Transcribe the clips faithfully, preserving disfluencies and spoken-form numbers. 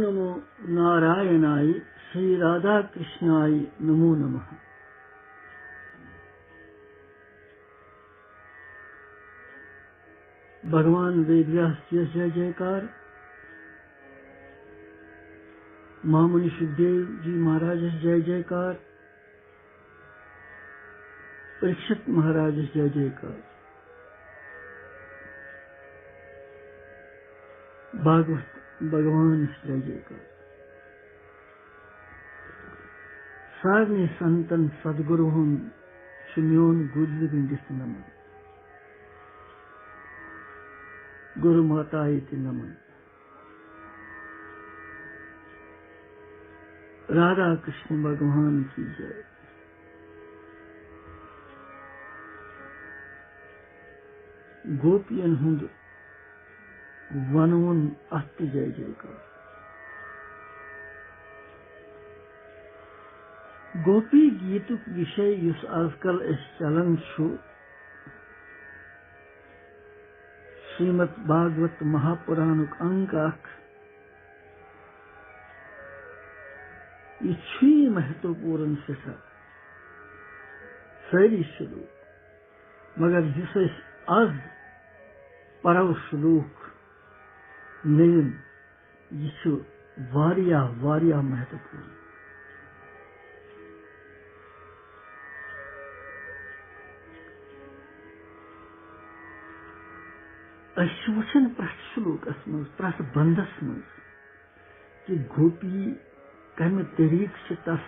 नमो नारायणाय श्री राधा कृष्णाय नमो नमः। भगवान वेदव्यास जी जय जयकार, महामुनि सुखदेव जी महाराज जय जयकार, परीक्षित महाराज जय जयकार, भागवत भगवान जय जयकार। سارنٕے سنتن سدگروہن چھُ میون گُرۍ گٔنٛڈِتھ نمن، گُرو ماتایہِ تہِ نمن۔ رادا کرشن بھگوان کی جے۔ گوپین ہُنٛد ونوُن اتھ تہِ جے جے کار۔ گوپی گیتُک وشے یُس از کل اسہِ چلان چھُ، شریمد بھاگوت مہاپرانُک انگ اکھ، یہِ چھُے مہتوپورن سٮ۪ٹھاہ۔ سٲری شلوک، مگر یُس أسۍ از پرو شلوک نٔوِم، یہِ چھُ واریاہ، واریاہ مہتوپورن۔ أسۍ چھِ وٕچھان پرٛٮ۪تھ شلوکس منٛز، پرٛٮ۪تھ بندس منٛز، کہِ گوپی کمہِ طریقہٕ چھِ تس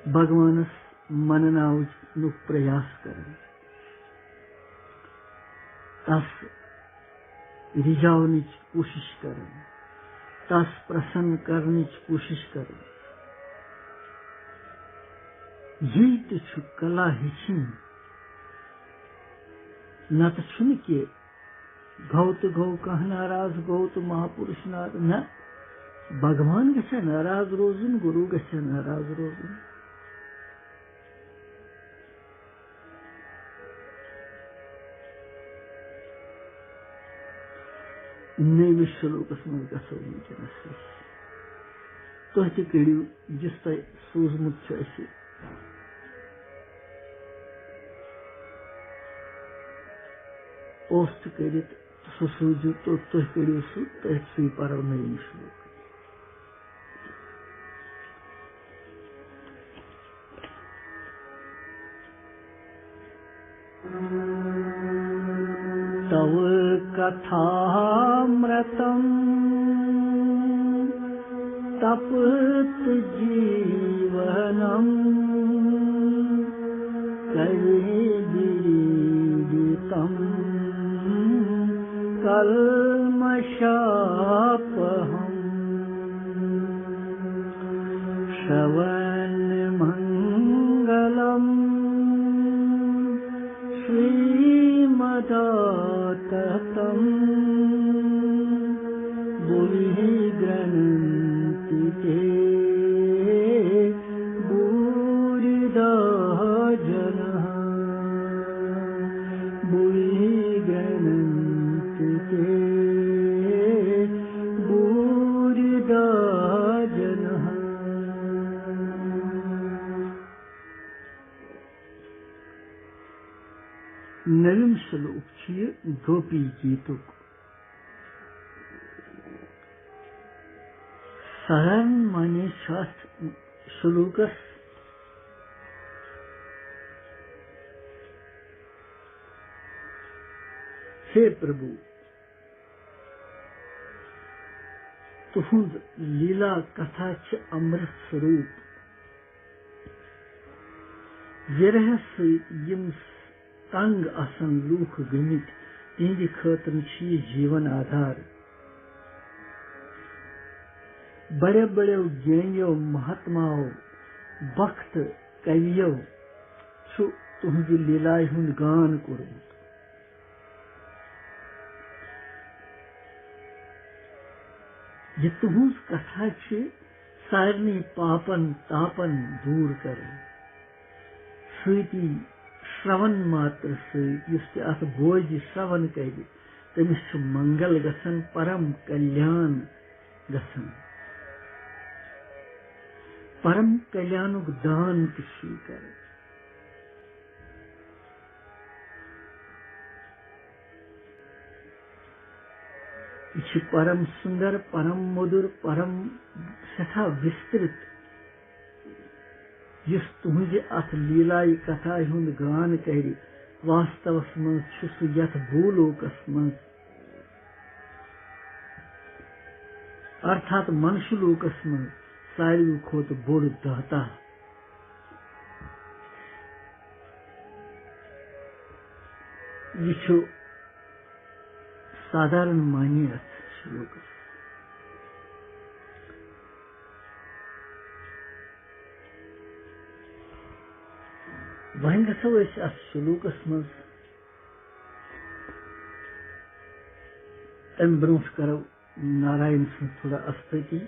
بھگوانس منناونُک پریاس کران، تس رجاونٕچ کوٗشش کران، تس پرسن کرنٕچ کوٗشش کران۔ یی تہِ چھُ کلا ہیٚچھِنۍ، نتہٕ چھُنہٕ کینٛہہ۔ گوٚو تہٕ گوٚو، کانٛہہ ناراض گوٚو تہٕ مہاپُرُش ناراض، نہ، بھگوان گژھِ ناراض روزُن، گُروٗ گژھِ ناراض روزُن۔ نٔیمِس شلوکس منٛز گژھو وٕنکیٚنس أسۍ۔ تُہۍ تہِ کٔرِو یُس تۄہہِ سوٗزمُت چھُ اَسہِ پوسٹ کٔرِتھ، سُہ سوٗزِو تہٕ تُہۍ کٔرِو سُہ تٔتھۍ سۭتۍ پَرو نٔیِم شلوک۔ तव कथामृतं तप्त जीवनम्। कविभिरीडितं कल्मषापहम्। श्रवणमङ्गलम् श्रीमदाततं भुवि गृह्णन्ति ते भूरिदा जनः। भुवि गृह्णन्ति ते भूरिदा जनः। نٔوِم شلوک چھُ یہِ گوپی گیتُک۔ سارن معنی چھُ اتھ شلوکس، ہے پربھو، تُہُنٛد لیلا کتھا چھِ امرت سوروپ۔ وِرہس سۭتۍ یِم تنگ آسن لوٗکھ گٔمٕتۍ، تِہنٛدِ خٲطرٕ چھُ یہِ جیٖون آدھار۔ بڑیو بڑیو گینیو، مہاتماو، بخت کویو چھُ تُہنٛزِ لیلایہِ ہُنٛد گان کوٚرمُت۔ یہِ تُہنٛز کتھا چھِ سارنٕے پاپن تاپن دوٗر کران۔ سۭتی شرون ماتر سۭتۍ یُس تہِ اتھ بوزِ، شرون کرِ، تٔمِس چھُ منگل گژھان، پرم کلیان گژھان۔ پرم کلیانُک دان تہِ چھُ یہِ کران۔ یہِ چھُ پرم سُندر، پرم مودُر، پرم سٮ۪ٹھاہ وِسترِت۔ یُس تُہٕنزِ اَتھ لیٖلایہِ کتھایہِ ہُند گان کرِ، واستوس منز چھُ سُہ یتھ بھوٗلوکس منز، ارتھات منشلوکس منز ساروی کھۄتہٕ بوٚڑ داتا۔ یہِ چھُ سادھارن معنی اتھ شلوکس۔ وۄنۍ گژھو أسۍ اتھ شلوکس منٛز۔ تمہِ برونٛٹھ کرو ناراین سٕنٛز تھوڑا استُتی۔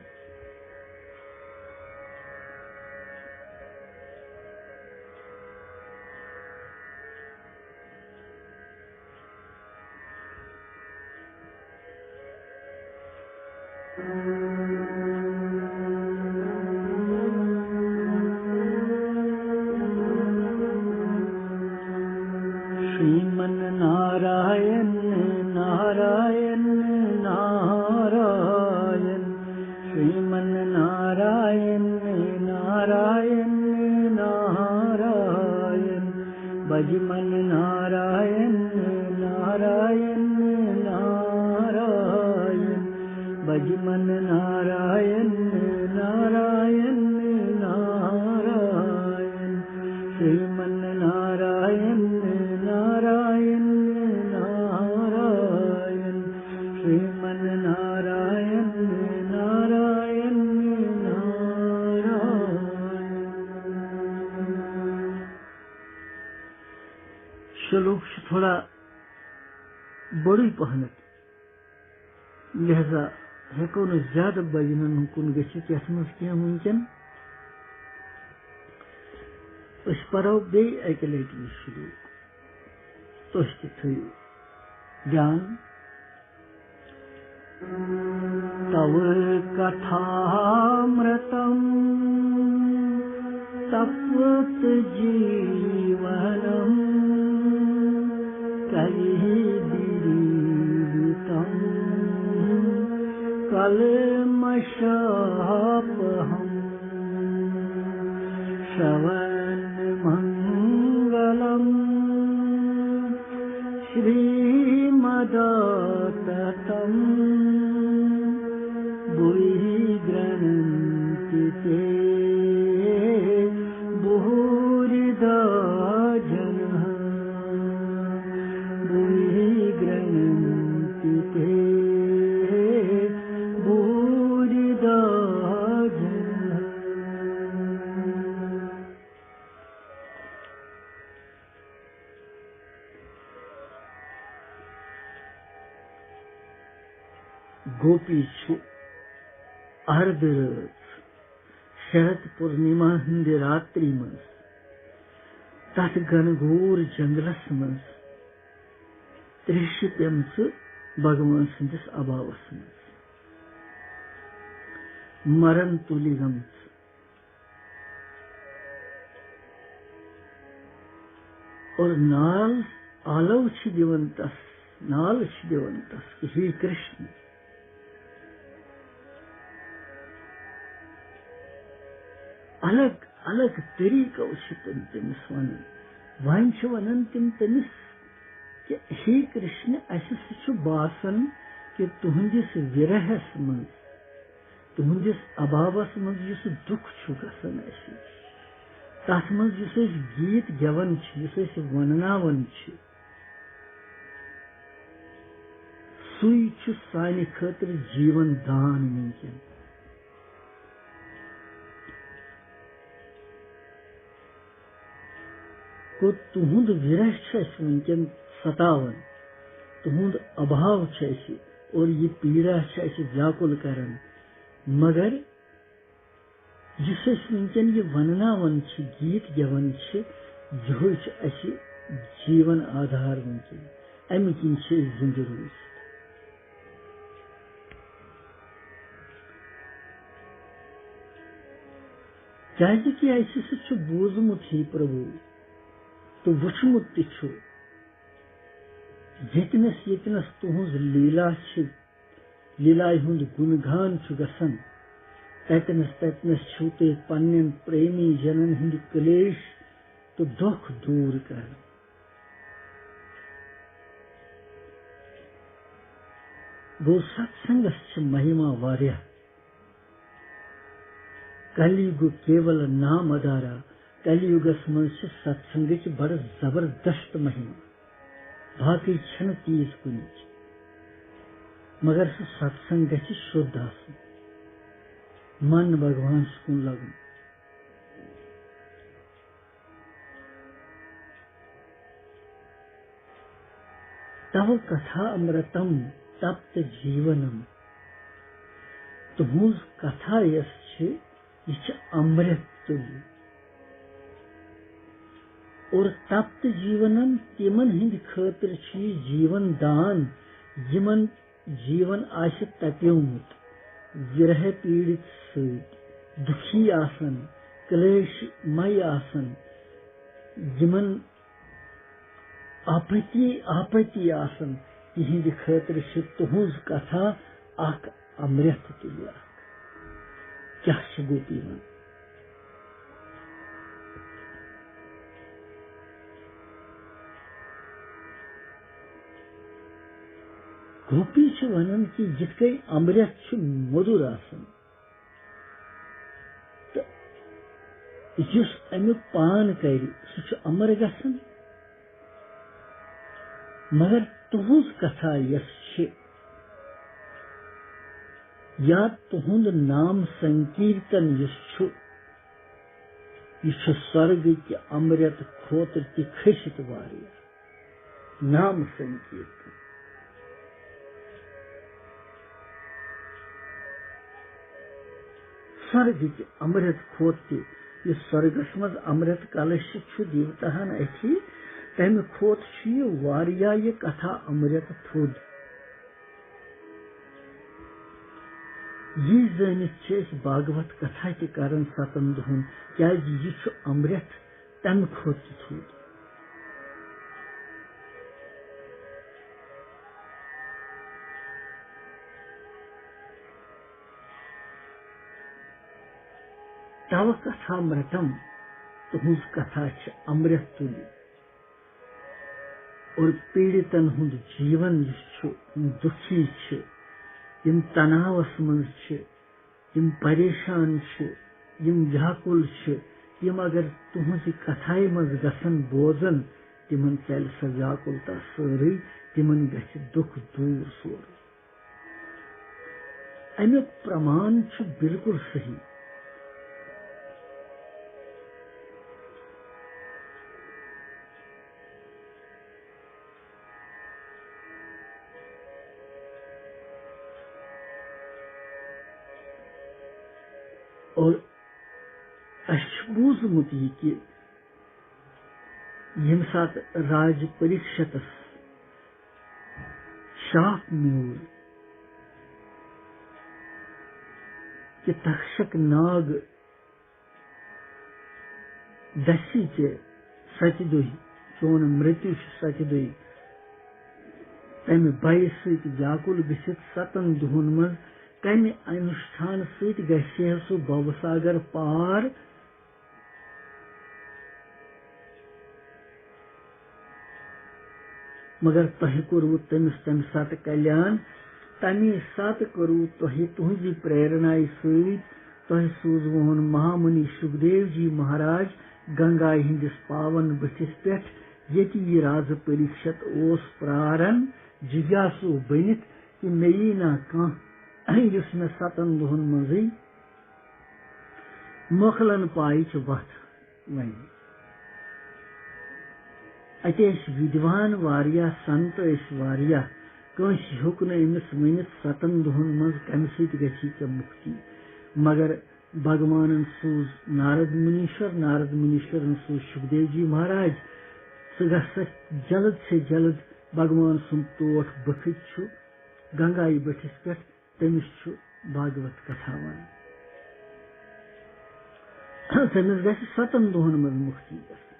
श्रीमन्नारायण, नारायण, नारायण। श्रीमन्नारायण, नारायण, नारायण। भज मन नारायण, नारायण, नारायण। भज मन नारायण, नारायण, नारायण। श्रीमन नारायण, नारायण, नारायण। श्रीमन नारायण, नारायण, नारायण। شلوک چھُ تھوڑا بوٚڑُے پہنتھ، لہذا ہیٚکو نہٕ زیادٕ بجنن کُن گٔژھِتھ یتھ منٛز کینٛہہ وٕنکیٚن۔ أسۍ پرو بیٚیہِ اکہِ لٹہِ یہِ شلوک، تُہۍ تہِ تھٲیِو دیان۔ तव कथामृतं तप्तजीवनं कलिभिरीडितं कल्मषापहम्। श्रवणमङ्गलम् श्रीमदाततं भूयि गृह्णन्ति ते भूरिदा जनः। भूयि गृह्णन्ति ते भूरिदा जनः। گوپی چھِ اَردٕ رٲژ شرد پورنیما ہٕنٛدِ راتری منٛز تَتھ گنگور جنگلس منٛز تریشہِ پیمژٕ بھگوان سٕنٛدِس اباوس منٛز مرن تُلہِ گٔمٕژ۔ اور نال آلو چھِ دِوان تس، نال چھِ دِوان تس کہ ہے کرشن۔ الگ الگ طریقو چھِ تِم تٔمِس ونان۔ وۄنۍ چھِ ونان تِم تٔمِس کہ ہے کرشن، اسہِ سُہ چھُ باسان کہ تُہنٛدِس وِرہس منٛز، تُہنٛدِس اباوس منٛز یُس دُکھ چھُ گژھان اسہِ، تتھ منٛز یُس أسۍ گیٖت گٮ۪وان چھِ، یُس أسۍ ونناوان چھِ، سُے چھُ سانہِ خٲطرٕ جیٖون دان وٕنکیٚن۔ گوٚو تُہُنٛد وِرہ چھُ اَسہِ وٕنکیٚن ستاوان، تُہُنٛد ابھاو چھُ اَسہِ اور یہِ پیٖڑا چھِ اَسہِ ویاکُل کران، مگر یُس أسۍ وٕنکیٚن یہِ ونناوان چھِ، گیٖت گٮ۪وان چھِ، یِہوٚے چھُ اَسہِ جیٖون آدھار وٕنکیٚن۔ اَمہِ کِنۍ چھِ أسۍ زِندٕ روٗزِتھ۔ کیازِ کہِ اَسہِ سُہ چھُ بوٗزمُت ہی پربھو تہٕ وُچھمُت تہِ چھُ۔ ییٚتنَس ییٚتنَس تُہٕنٛز لیٖلا چھِ، لیٖلایہِ ہُنٛد گُن گان چھُ گژھان، تَتنَس تَتنَس چھِو تُہۍ پننٮ۪ن پریمی جنن ہٕنٛدِ کلیش تہٕ دۄکھ دوٗر کران۔ گوٚو، ستسنگس چھِ مہما واریاہ۔ کلی گُک کیول نام ادارا۔ کلی یُگس منٛز چھِ ستسنگٕچ بڑٕ زبردست مہما۔ باقٕے چھنہٕ تیٖژ کُنِچ۔ مگر سُہ ستسنگ گژھِ شُد آسُن۔ من بھگوانس کُن لگُن۔ تَو کتھا امرتم تپت جیونم۔ تُہٕنٛز کتھا یۄس چھِ، یہِ چھِ امرت تُلِتھ۔ اور تپت جیونم، تِمن ہٕنٛدِ خٲطرٕ چھُ یہِ جیون دان، یِمن جیون آسہِ تپیومُت، وِرہہ پیٖڑِت سۭتۍ، دُکھی آسن، کلیش مے آسن، یِمن آپتی، آپتی آسن، تِہنٛدِ خٲطرٕ چھِ تُہٕنٛز کتھا اکھ امرت تُلِتھ۔ کیٛاہ چھِ گوٚو تِمن؟ گوپی چھِ ونان کہِ یِتھ کٔنۍ امرت چھُ مٔدُر آسان، تہٕ یُس امیُک پان کرِ، سُہ چھُ امر گژھان۔ مگر تُہٕنٛز کتھا یۄس چھِ، یا تُہُنٛد نام سنکیرتن یُس چھُ، یہِ چھُ سۄرگہٕ کہِ امرت کھۄتہٕ تہِ کھٔسِتھ واریاہ۔ نام سنکیرتن۔ سۄرگٕکۍ امرت کھۄتہٕ تہِ، یُس سۄرگس منٛز امرت کلش چھُ دیوتاہن اَتھِ، تمہِ کھۄتہٕ چھُ یہِ واریاہ یہِ کتھا امرت تھوٚد۔ یی زٲنِتھ چھِ أسۍ بھاگوت کتھا تہِ کران ستن دۄہن، کیازِ یہِ چھُ امرت تمہِ کھۄتہٕ تہِ تھوٚد۔ تَو کتھا امرتم، تُہٕنٛز کتھا چھِ امرت تُلِتھ۔ اور پیٖڑِتن ہُنٛد جیٖون یُس چھُ، یِم دُکھی چھِ، یِم تناوس منٛز چھِ، یِم پریشان چھِ، یِم ویاکُل چھِ، تِم اگر تُہٕنٛزِ کتھایہِ منٛز گژھن بوزن، تِمن ژلہِ سۄ ویاکُلتا سٲرٕے، تِمن گژھِ دُکھ دوٗر سورُے۔ امیُک پرمان چھُ بالکل صحیح۔ اور اَسہِ چھُ بوٗزمُت یہِ کہِ ییٚمہِ ساتہٕ راج پریٖکشتس شاپ میوٗل کہِ تکشک ناگ دسی ژےٚ ستہِ دۄہہِ، چون مرتیو چھُ ستہِ دۄہہِ، تمہِ بیہِ سۭتۍ ویاکُل گٔژھِتھ ستن دۄہن منٛز کمہِ انُشٹھان سۭتۍ گژھِ ہے سُہ بھوساگر پار؟ مگر تۄہہِ کوٚروٕ تٔمِس تَمہِ ساتہٕ کلیان، تَمی ساتہٕ کوٚروٕ تۄہہِ تُہٕنٛزِ پریرنایہِ سۭتۍ، تۄہہِ سوٗزوُن مہامُنی شُکدیو جی مہاراج گنگایہِ ہٕنٛدِس پاون بٔٹھِس پٮ۪ٹھ، ییٚتہِ یہِ رازٕ پریٖکشت اوس پراران، جِگیاسوٗ بٔنِتھ، کہِ مےٚ یی نا کانٛہہ، یُس مےٚ ستن دۄہن منٛزٕے مۄکلن پایہِ چھِ وَتھ۔ وۄنۍ اَتہِ ٲسۍ وِدوان واریاہ، سنت ٲسۍ واریاہ، کٲنٛسہِ ہیوٚک نہٕ أمِس ؤنِتھ ستن دۄہن منٛز کَمہِ سۭتۍ گژھی ژےٚ مُکتی۔ مگر بھگوانن سوٗز نارد مُنیٖشور، نارد مُنیٖشورن سوٗز شُکدیو جی مہاراج، ژٕ گژھ سا جلد سے جلد، بھگوان سُنٛد ٹوٹھ بٔٹھِتھ چھُ گنگایہِ بٔٹھِس پٮ۪ٹھ، تٔمِس چھُ بھاگوت کتھا وَنٕنۍ۔ تٔمِس گژھِ ستن دۄہن منٛز مُکتی گژھٕنۍ۔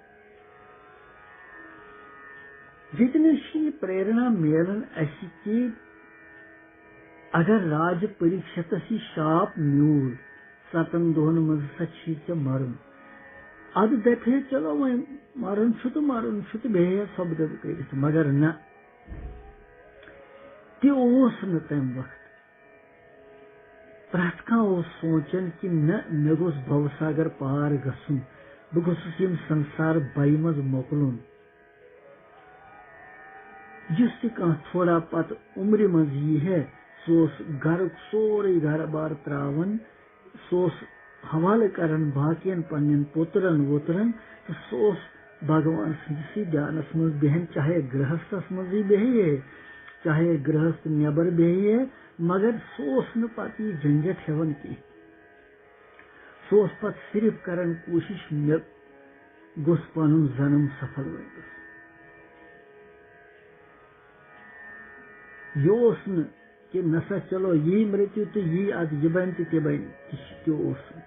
ییٚتہِ نَے چھِ یہِ پریرنا میلان اَسہِ کہِ اگر راجہ پریکشتس یہِ شاپ میوٗل، ستن دۄہن منٛز ہسا چھی ژےٚ مرُن، ادٕ دپہِ ہے، چلو وۄنۍ مرُن چھُ تہٕ مرُن چھُ تہٕ بیٚہہِ ہے سۄبدب کٔرِتھ، مگر نہ، تہِ اوس نہٕ تمہِ وقتہٕ۔ پرٛٮ۪تھ کانٛہہ اوس سونٛچان کہِ نہ، مےٚ گوٚژھ بھوساگر پار گژھُن، بہٕ گوٚژھُس ییٚمہِ سنسار بَیہِ منٛز مۄکلُن۔ یُس تہِ کانٛہہ تھوڑا پتہٕ عمرِ منٛز یی ہے، سُہ اوس گرُک سورُے گرٕ بار ترٛاوان، سُہ اوس حوالہٕ کران باقین پننٮ۪ن پُترن وُترن، تہٕ سُہ اوس بھگوان سٕنٛدسٕے دیانس منٛز بیہن، چاہے گرہستس منٛزٕے بیہہِ ہے، چاہے گرہست نٮ۪بر بیہہِ ہے، مگر سُہ اوس نہٕ پتہٕ یہِ جھنجٹ ہٮ۪وان کینٛہہ۔ سُہ اوس پتہٕ صرف کران کوٗشش، مےٚ گوٚژھ پنُن جنم سفل وٲتِتھ۔ یہِ اوس نہٕ کہِ نسا چلو یی مرتیو تہٕ یی، ادٕ یہِ بنہِ تہٕ تہِ بنہِ، تہِ چھُ، تہِ اوس نہٕ۔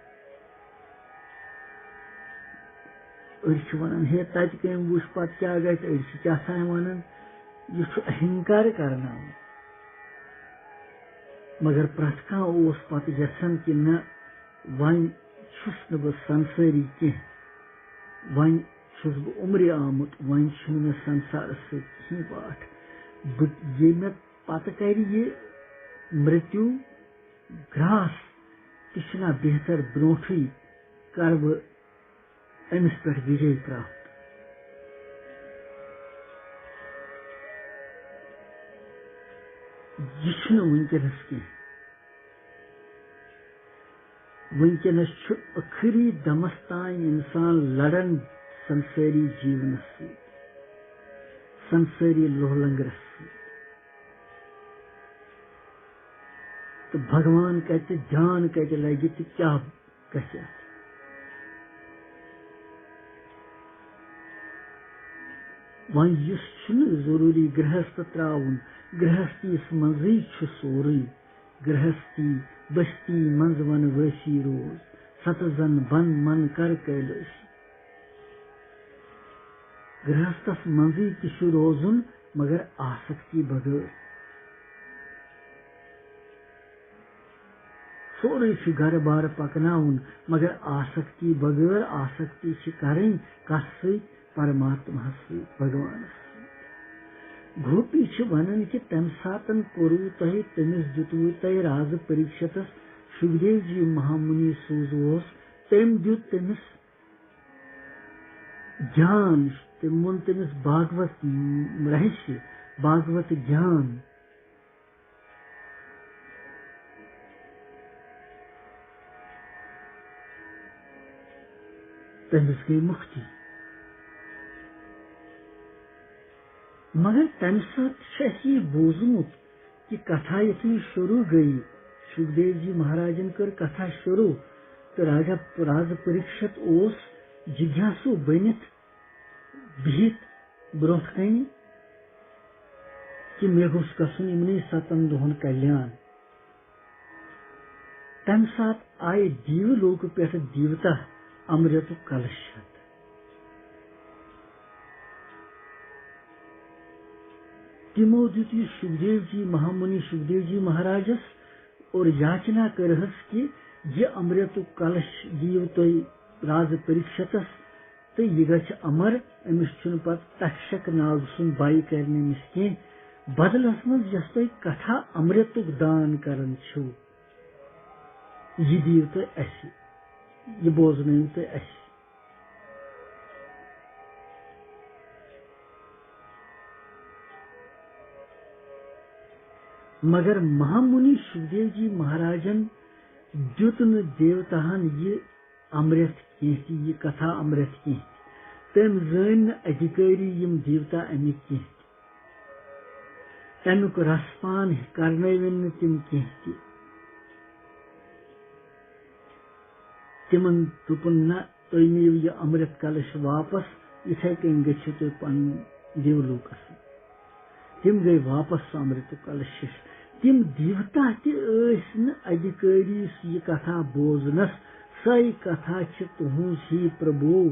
أڑۍ چھِ ونان، ہے، تتہِ کٔمۍ وُچھ، پتہٕ کیٛاہ گژھِ؟ أڑۍ چھِ کیٛاہ تام ونان، یہِ چھُ اہنکار کرناوان۔ مگر پرٛٮ۪تھ کانٛہہ اوس پتہٕ یژھان کہِ نہ، وۄنۍ چھُس نہٕ بہٕ سنسٲری کینٛہہ، وۄنۍ چھُس بہٕ عمرِ آمُت، وۄنۍ چھُنہٕ مےٚ سنسارس سۭتۍ کِہیٖنۍ واٹھ۔ بہٕ، ییٚلہِ مےٚ پتہٕ کرِ یہِ مرتیو گراس، تہِ چھُنہ بہتر برونٹھٕے کرٕ بہٕ أمِس پٮ۪ٹھ وِجے پراپت۔ یہِ چھُنہٕ وٕنکیٚنس کینٛہہ۔ وٕنکیٚنس چھُ ٲخری دمس تام انسان لڑان سنسٲری جیونس سۭتۍ، سنسٲری لوہ لنگرس سۭتۍ۔ تہٕ بھگوان کتہِ، جان کتہِ لگہِ تہٕ کیٛاہ گژھِ اتھ؟ وۄنۍ یُس چھُنہٕ ضروٗری گرہست ترٛاوُن، گرہستی یس منٛزٕے چھُ سورُے۔ گرہستی بستی منٛز ون وٲسی روز، ستہٕ زن بن من کر کیلٲسی۔ گرہستس منٛزٕے تہِ چھُ روزُن، مگر آسکتی بغٲر۔ سورُے چھُ گرٕ بار پکناوُن، مگر آسکتی بغٲر۔ آسکتی چھِ کرٕنۍ کس سۭتۍ؟ پرماتماہس سۭتۍ، بھگوانس سۭتۍ۔ گوپی چھِ ونان کہِ تمہِ ساتن کوٚروٕ تۄہہِ، تٔمِس دیُتوٕ تۄہہِ، رازٕ پریکشتس شُکدیو جی مہامُنی سوٗزوس، تٔمۍ دیُت تٔمِس گیان، تٔمۍ ووٚن تٔمِس بھاگوت رہشیہ، بھاگوت گیان۔ تٔمِس گٔے مُکتی۔ مگر تَمہِ ساتہٕ چھُ اَسہِ یہِ بوٗزمُت کہِ کتھا یُتھُے شروٗع گٔیہِ، شُکدیو جی مہاراجن کٔر کتھا شروٗع، تہٕ راجا، رازٕ پریکشت اوس جِگیاسوٗ بٔنِتھ بِہِتھ برونٛٹھ کنہِ کہِ مےٚ گوٚژھ گژھُن یِمنٕے ستن دۄہن کلیان۔ تمہِ ساتہٕ آیہِ دیو لوکہٕ پٮ۪ٹھٕ دیوتا امرتُک کلش ہٮ۪تھ۔ تِمو دیُت یہِ شُکدیو جی، مہامُنی شُکدیو جی مہاراجس، اور یاچنا کٔرہس کہِ یہِ امرتُک کلش دِیِو تُہۍ رازٕ پریکشتس، تہٕ یہِ گژھِ امر، أمِس چھُنہٕ پتہٕ تکشک ناگ سُنٛد بَے کرِ نہٕ أمِس کینٛہہ۔ بدلس منٛز یۄس تۄہہِ کتھا امرتُک دان کران چھِو، یہِ دِیِو تُہۍ اَسہِ، یہِ بوزنٲیِو تُہۍ اَسہِ۔ مگر مہامُنی شُکدیو جی مہاراجن دیُت نہٕ دیوتاہن یہِ امرت کینٛہہ تہِ، یہِ کتھا امرت کینٛہہ تہِ۔ تٔمۍ زٲنۍ نہٕ ادھیکاری یِم دیوتا امِکۍ کینٛہہ تہِ۔ تمیُک رس پان کرنٲوِن نہٕ تِم کینٛہہ تہِ۔ تِمن دوٚپُن، نہ، تُہۍ نِیِو یہِ امرت کلش واپس، یِتھے کٔنۍ گٔژھِو تُہۍ پنُن دیولوکس۔ تِم گٔے واپس سُہ امرت کلش ہِش۔ تِم دیوتا تہِ ٲسۍ نہٕ ادھیکاری یُس یہِ کتھا بوزنس سۄے کتھا چھِ تُہنٛز ہی پربھو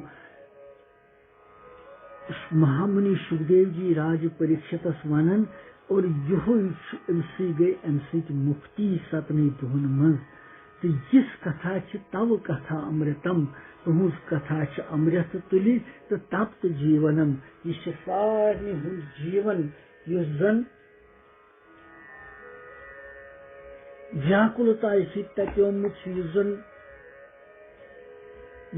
مہامُنی شُکدیو جی راجہ پریکشتس ونان، اور یہوے چھُ، أمۍ سٕے گٔے اَمہِ سۭتۍ مُکتی ستنٕے دۄہن منٛز۔ تہٕ یِژھ کتھا چھِ تَوٕ کتھا امرتم، تُہنٛز کتھا چھِ امرت تُلہِ تہٕ تپت جیونم۔ یہِ چھِ سارنٕے ہُنٛد جیون، یُس زن ویاکُلتایہِ سۭتۍ تپیومُت چھُ، یُس زن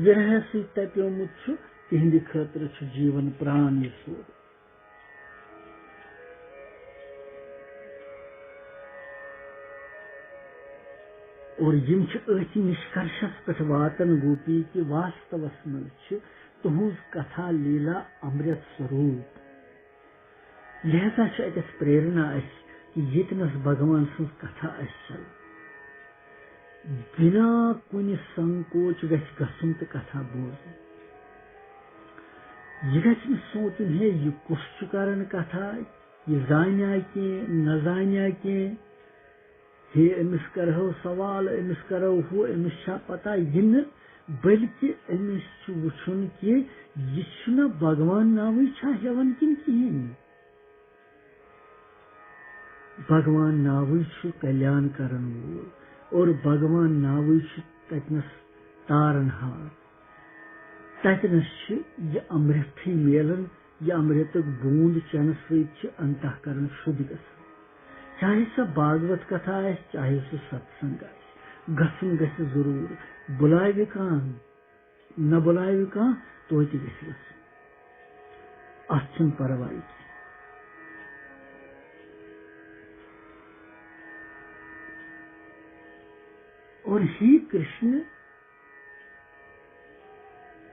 وِرہس سۭتۍ تپیومُت چھُ، تِہنٛدِ خٲطرٕ چھُ جیون پران یہِ سورُے۔ اور یِم چھِ أتھۍ نِشکرشس پٮ۪ٹھ واتان، گوپی، کہِ واستوس منٛز چھِ تُہنٛز کتھا لیلا امرت سوروپ۔ لہذا چھِ اَتٮ۪تھ پریرنا اَسہِ کہِ ییٚتنَس بھگوان سٕنٛز کتھا اَسہِ چلہِ، بنا کُنہِ سنکوچ گژھِ گژھُن تہٕ کتھا بوزُن۔ یہِ گژھِ نہٕ سونٛچُن، ہے، یہِ کُس چھُ کران کتھا، یہِ زانیا کینٛہہ، نہ زانیا کینٛہہ۔ ہے، أمِس کرہو سوال، أمِس کرو ہُہ، أمِس چھا پتہ یہِ نہٕ، بلکہِ أمِس چھُ وٕچھُن کہِ یہِ چھُنہ بھگوان ناوٕے چھا ہٮ۪وان کِنہٕ کِہیٖنۍ نہٕ۔ بھگوان ناوٕے چھُ کلیان کرن وول اور بھگوان ناوٕے چھُ تتنس تارن ہار۔ تتنس چھِ یہِ امرتھٕے میلان، یہِ امرتُک بوٗند چٮ۪نہٕ سۭتۍ چھِ انتہ کرن شُدھ گژھان۔ چاہے سۄ بھاگوت کتھا آسہِ، چاہے سُہ ستسنگ آسہِ، گژھُن گژھِ ضروٗر۔ بُلاوِ کانٛہہ، نہ بُلاوِ کانٛہہ، توتہِ گژھِ گژھُن۔ اتھ چھُنہٕ پرواے کینٛہہ۔ اور ہی کرشن،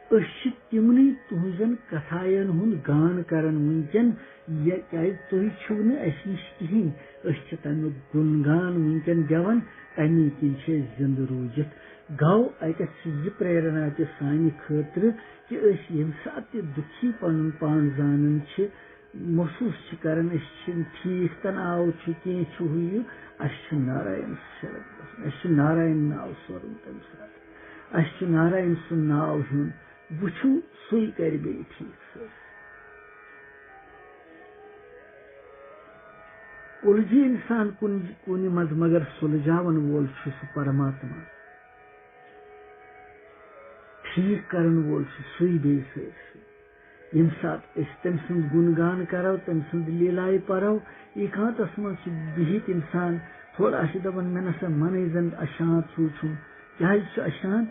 أسۍ چھِ تِمنٕے تُہنٛزن کتھاین ہُنٛد گان کران وٕنکیٚن، یہِ کیازِ تُہۍ چھِو نہٕ اَسہِ نِش کِہیٖنۍ۔ أسۍ چھِ تَمیُک گُن گان وٕنکیٚن گٮ۪وان، تَمی کِنۍ چھِ أسۍ زِندٕ روٗزِتھ۔ گوٚو اَتٮ۪تھ چھِ یہِ پریرنا تہِ سانہِ خٲطرٕ کہِ أسۍ ییٚمہِ ساتہٕ تہِ دُکھی پنُن پان زانان چھِ، محسوٗس چھِ کران، أسۍ چھِنہٕ ٹھیٖک، تَن آو چھُ، کینٛہہ چھُ، ہُہ یہِ، اَسہِ چھُ ناراین شرد گژھُن، اَسہِ چھُ ناراین ناو سورُن تَمہِ ساتہٕ۔ اَسہِ چھُ ناراین سُنٛد ناو ہیوٚن، وٕچھِو، سُے کرِ بیٚیہِ ٹھیٖک سٲرسٕے۔ اُلجہِ اِنسان کُنہِ، کُنہِ منٛز، مگر سُلجاون وول چھُ سُہ پرماتما۔ ٹھیٖک کرن وول چھُ سُے بیٚیہِ سٲرسٕے۔ ییٚمہِ ساتہٕ أسۍ تٔمۍ سُنٛد گُن گان کرو، تٔمۍ سُنٛد لیلایہِ پرو، ایکانتس منٛز چھُ بِہِتھ اِنسان، تھوڑا چھُ دپان، مےٚ نسا منے زن اشانت ہیوٗ چھُم۔ کیازِ چھُ اشانت؟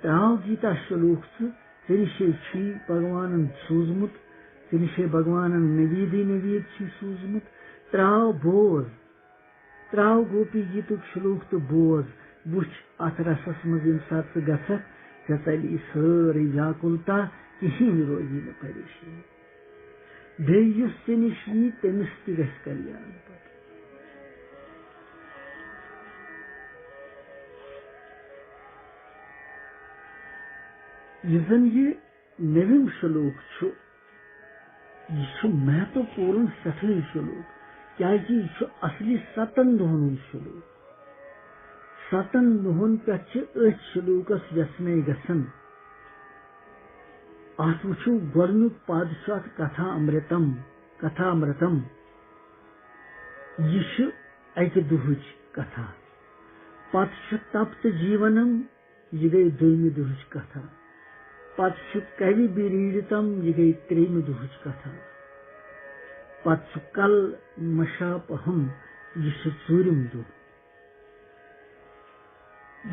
تراو گیتا شلوک ژٕ، ژےٚ نِشے چھُے بھگوانن سوٗزمُت، ژےٚ نِشے بھگوانن نویدٕے نوید چھُے سوٗزمُت۔ تراو، بوز، تراو گوپی گیتُک شلوک تہٕ بوز، وٕچھ اتھ رسس منٛز ییٚمہِ ساتہٕ ژٕ گژھکھ، ژےٚ ژلہِ یہِ سٲرٕے ویاکُلتا، کِہیٖنۍ روزی نہٕ پریشٲنی۔ بیٚیہِ یُس ژےٚ نِش یی، تٔمِس تہِ گژھِ کلیان پتہٕ۔ یُس زن یہِ نٔوِم شلوک چھُ، یہِ چھُ مہتوپوٗرن سٮ۪ٹھاہٕے شلوک، کیازِ یہِ چھُ اصلی ستن دۄہن ہُنٛد شلوک۔ ستن دۄہن پٮ۪ٹھ چھِ أتھۍ شلوکس وٮ۪ژھنے گژھان۔ اتھ وٕچھِو، گۄڈنیُک پد چھُ اتھ کتھا امرتم، کتھا امرتم۔ یہِ چھُ اکہِ دۄہٕچ کتھا۔ پتہٕ چھُ تپ تہٕ جیونم، یہِ گٔے دوٚیمہِ دۄہٕچ کتھا۔ پتہٕ چھُ کوِ بیریٖڑتم، یہِ گٔے ترٛیٚیمہِ دۄہٕچ کتھا۔ پتہٕ چھُ کل مشاپہم، یہِ چھُ ژوٗرِم دۄہ۔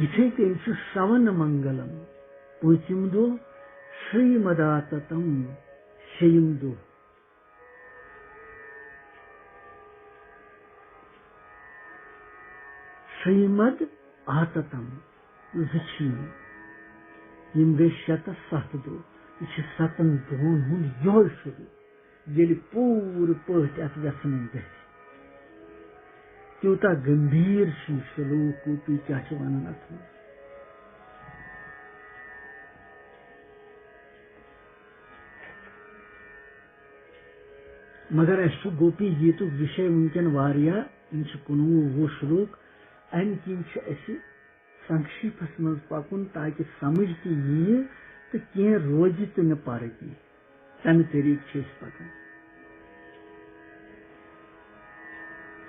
یِتھے کٔنۍ چھُ شرون منگلم، پوٗنٛژِم دۄہ، شریمداتتم، شیٚیِم دۄہ۔ شریمد آتتم، زٕ چھِ یِم۔ یِم گٔے شےٚ تہٕ ستھ دۄہ۔ یہِ چھِ ستن دۄہن ہُنٛد یِہوٚے شروٗع، ییٚلہِ پوٗرٕ پٲٹھۍ اتھ وٮ۪ژھنٕے گژھِ۔ تیوٗتاہ گمبھیٖر چھُ یہِ شلوک، گوپی کیٛاہ چھِ ونان اتھ منٛز۔ مگر اَسہِ چھُ گوپی گیٖتُک وِشے وٕنکٮ۪ن واریاہ، یِم چھِ کُنوُہ وُہ شلوک، اَمہِ کِنۍ چھِ اَسہِ سنکشیپس منٛز پکُن، تاکہ سمجھ تہِ ییہِ تہٕ کینٛہہ روزِ تہٕ مےٚ پرٕ تہِ۔ تمہِ طریقہٕ چھِ أسۍ پکان۔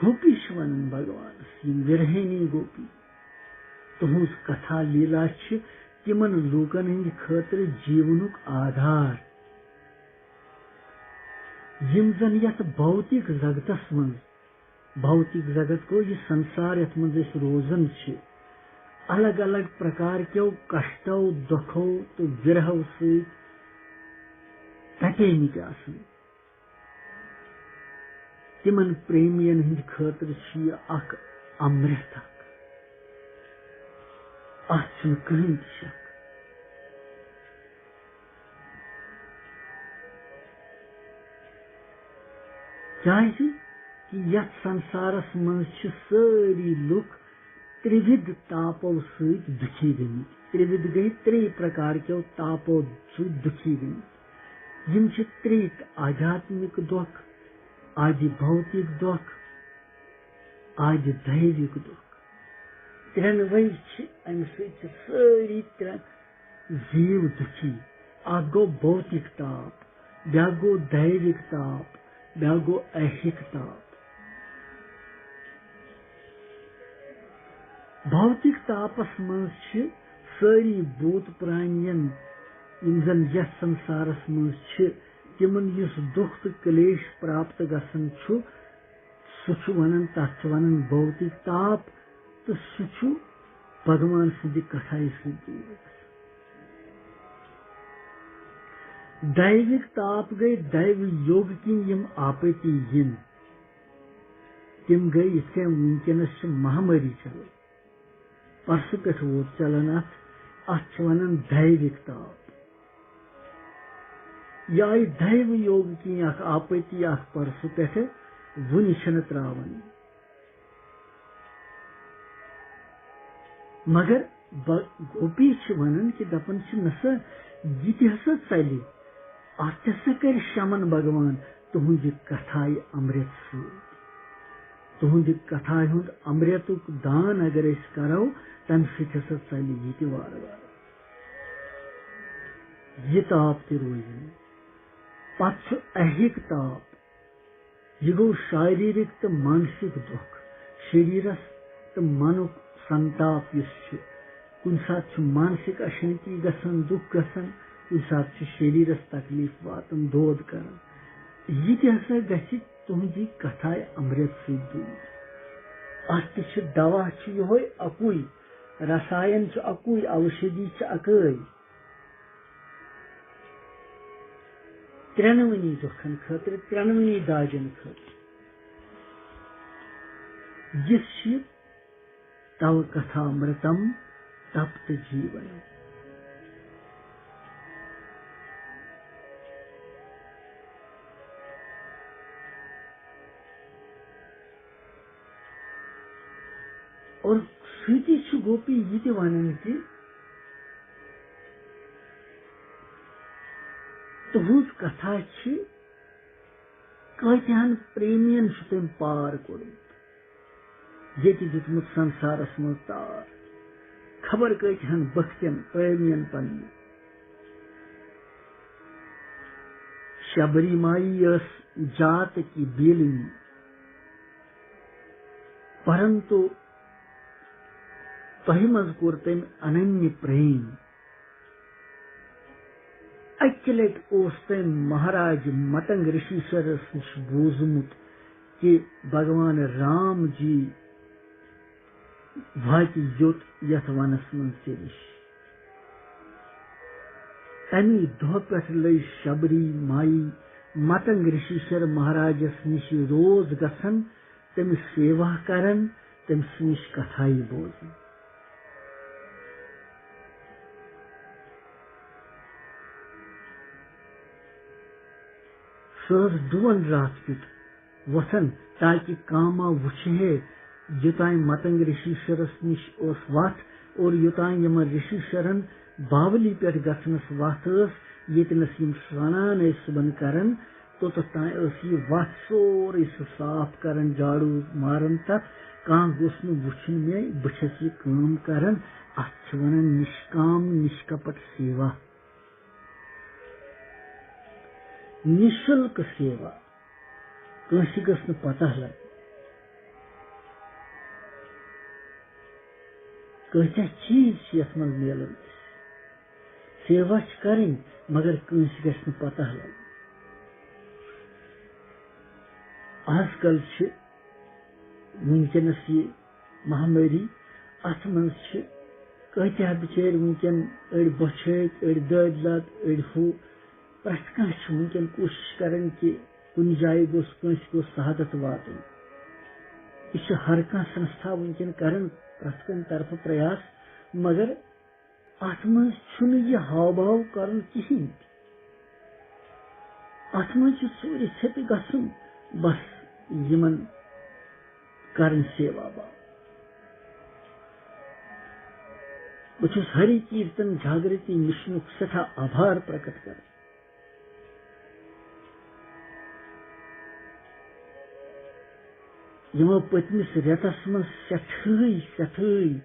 گوپی چھِ ونان بھگوانس، یِم ورہینی گوپی، تُہنٛز کتھا لیلا چھِ تِمن لوٗکن ہٕنٛدِ خٲطرٕ جیونُک آدھار، یِم زن یتھ بھوتیک زگتس منٛز، بھوتیک زگت گوٚو یہِ سنسار یتھ منٛز أسۍ روزان چھِ، الگ الگ پرکار کیو کشتو، دۄکھو تہٕ ورہو سۭتۍ تپیمٕتۍ آسان۔ تِمن پریمین ہٕنٛدِ خٲطرٕ چھُ یہِ اکھ امرت اکھ۔ اتھ چھُنہٕ کٕہٕنۍ تہِ شک۔ کیازِ کہِ یتھ سنسارس منٛز چھِ سٲری لُکھ ترٛوِد تاپو سۭتۍ دُکھی گٔمٕتۍ۔ ترٛوِد گٔے ترٛے پرکار کیو تاپو سۭتۍ دُکھی گٔمٕتۍ۔ یِم چھِ ترٛے تہٕ: آدھیاتمک دۄکھ، آدِ بھوتیک دۄکھ، آدِ دیوِک دۄکھ۔ ترٛٮ۪نوَے چھِ امہِ سۭتۍ چھِ سٲری ترٛےٚ زیٖو دُکھی۔ اکھ گوٚو بھوتیک تاپ، بیٛاکھ گوٚو دیوِک تاپ، بیٛاکھ گوٚو ایہِک تاپ۔ بھوتیک تاپس منٛز چھِ سٲری بھوٗت پرانین، یِم زن یتھ سنسارس منٛز چھِ، تِمن یُس دُکھ تہٕ کلیش پراپت گژھان چھُ، سُہ چھُ ونان، تتھ چھِ ونان بھوتیک تاپ، تہٕ سُہ چھُ بھگوان سٕنٛدِ کتھایہِ سۭتۍ دوٗر گژھان۔ دیوِک تاپ گٔے دیو یوگ کِنۍ یِم آپتی یِن، تِم گٔے یِتھ کٔنۍ وٕنکیٚنس چھِ مہامٲری چلان۔ پرسہٕ پٮ۪ٹھ ووت چلان اتھ، اتھ چھِ ونان دیوِک تاپ۔ یہِ آیہِ دیو یوگ کِنۍ اکھ آپتی اکھ پرسہٕ پٮ۪ٹھٕ، وُنہِ چھِنہٕ تراوان۔ مگر ب-، گوپی چھِ ونان کہِ دپان چھِ، نسا یہِ تہِ ہسا ژلہِ، اتھ تہِ ہسا کرِ شمن بھگوان تُہنٛزِ کتھایہِ امرت سۭتۍ۔ تُہنٛدِ کتھایہِ ہُنٛد امرتُک دان اگر أسۍ کرو، تمہِ سۭتۍ ہسا ژلہِ یہِ تہِ وارٕ وارٕ۔ یہِ تاپ تہِ روزِ نہٕ۔ پتہٕ چھُ ایہِک تاپ۔ یہِ گوٚو شاریرک تہٕ مانسک دۄکھ، شریرس تہٕ منُک سنتاپ یُس چھُ۔ کُنہِ ساتہٕ چھُ مانسک اشانتی گژھان، دُکھ گژھان، کُنہِ ساتہٕ چھُ شریرس تکلیف واتان، دود کران۔ یہِ تہِ ہسا گژھِ تُہنٛزِ کتھایہِ امرت سۭتۍ دوٗر۔ اتھ تہِ چھِ دوا چھُ یِہوے اکُے، رساین چھُ اکُے، اوشدی چھِ اکٲے۔ ترٛٮ۪نوٕنی دۄکھن خٲطرٕ، ترٛٮ۪نوٕنی دادٮ۪ن خٲطرٕ۔ یُس چھُ تَو کَتھامرتم تپت جیٖون۔ اور سۭتی چھُ گوپی یہِ تہِ وَنان کہِ تُہٕنٛز کَتھا چھِ کۭتِہَن پریمین چھُ تٔمۍ پار کوٚرمُت، ییٚتہِ دیُتمُت سنسارس منٛز تار، خبر کۭتِہَن بختین پریمین پننہِ۔ شبری مایی ٲس جات کی بیلنی، پرنتو تۄہہِ منٛز کوٚر تٔمۍ اننیہ پریم۔ اکہِ لٹہِ اوس تٔمۍ مہاراج متنگ رشیشورس نِش بوٗزمُت کہِ بھگوان رام جی واتہِ یوٚت یتھ ونس منٛز ژےٚ نِش۔ تمی دۄہ پٮ۪ٹھ لٔج شبری مایی متنگ رشیشور مہاراجس نِش روز گژھان، تٔمِس سیوا کران، تٔمۍ سٕنٛز کتھایہِ بوزان۔ سۄ ٲس ڈُوَن راتھ کیُت وۄتھان تاکہِ کاما وٕچھِ ہے، یوٚتام متنگ رشیشورس نِش اوس وتھ اور یوٚتام یِمن رشیشورن باولی پٮ۪ٹھ گژھنس وتھ ٲس، ییٚتنس یِم سرٛانان ٲسۍ صُبحن کران، توٚتتھ تام ٲس یہِ وَتھ سورُے سُہ صاف کران، جاڑوٗ ماران تَتھ، کانٛہہ گوٚژھ نہٕ وُچھُن مےٚ، بہٕ چھَس یہِ کٲم کران، اَتھ چھِ وَنان نِشکام نِشکپٹ سیوا۔ نِشُلک سیوا، کٲنٛسہِ گٔژھ نہٕ پتہ لگٕنۍ۔ کۭتیاہ چیٖز چھِ یَتھ منٛز میلان اَسہِ۔ سیوا چھِ کَرٕنۍ، مگر کٲنٛسہِ گژھِ نہٕ پتہ لگٕنۍ۔ آز کل چھِ وٕنکیٚنَس یہِ مہامٲری، اَتھ منٛز چھِ کۭتیاہ بِچٲرۍ وٕنکیٚن، أڑۍ بۄچھِ ہیٚتۍ، أڑۍ دٲدۍ لَد، أڑۍ ہُہ۔ پرٛٮ۪تھ کانٛہہ چھُ وٕنکیٚن کوٗشِش کران کہِ کُنہِ جایہِ گوٚژھ، کٲنٛسہِ گوٚژھ سعادت واتُن۔ یہِ چھُ ہر کانٛہہ سنستھا وٕنکیٚن کران پرٛٮ۪تھ کُنہِ طرفہٕ پریاس، مگر اَتھ منٛز چھُنہٕ یہِ ہاو باو کرُن کِہیٖنۍ تہِ۔ اَتھ منٛز چھُ ژوٗرِ ژھیٚپہِ گژھُن، بس یِمن کرٕنۍ سیوا باو۔ بہٕ چھُس ہری کیرتن جاگرتی مِشنُک سٮ۪ٹھاہ آبھار پرکٹ کران۔ یِمو پٔتمِس رٮ۪تس منٛز سٮ۪ٹھٕے، سٮ۪ٹھٕے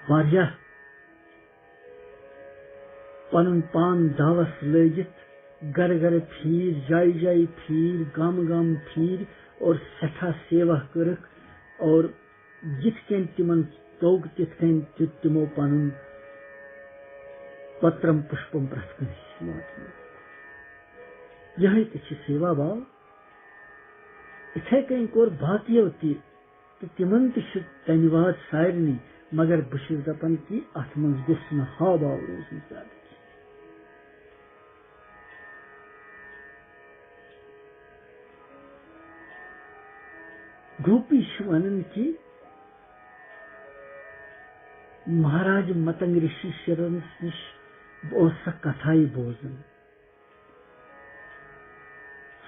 واریاہ پنُن پان داوس لٲگِتھ گرٕ گرٕ پھیٖرۍ، جایہِ جایہِ پھیٖرۍ، گامہٕ گامہٕ پھیٖرۍ اور سٮ۪ٹھاہ سیوا کٔرٕکھ اور یِتھ کٔنۍ تِمن توٚگ، تِتھ کٔنۍ دیُت تِمو پنُن پترم پُشپم پرٛٮ۪تھ کٲنٛسہِ واتنٲوِتھ۔ یِہوٚے تہِ چھِ سیوا باو۔ یِتھَے کٔنۍ کوٚر باقیو تہِ، تہٕ تِمن تہِ چھُ دھنیواد سارنٕے، مگر بہٕ چھُس دپان کہِ اتھ منٛز گوٚژھ نہٕ ہاو باو روزُن زیادٕ کینٛہہ۔ گوپی چھِ ونان کہِ مہاراج متنگ رشی شرنس نِش اوس سۄ کتھایہِ بوزان۔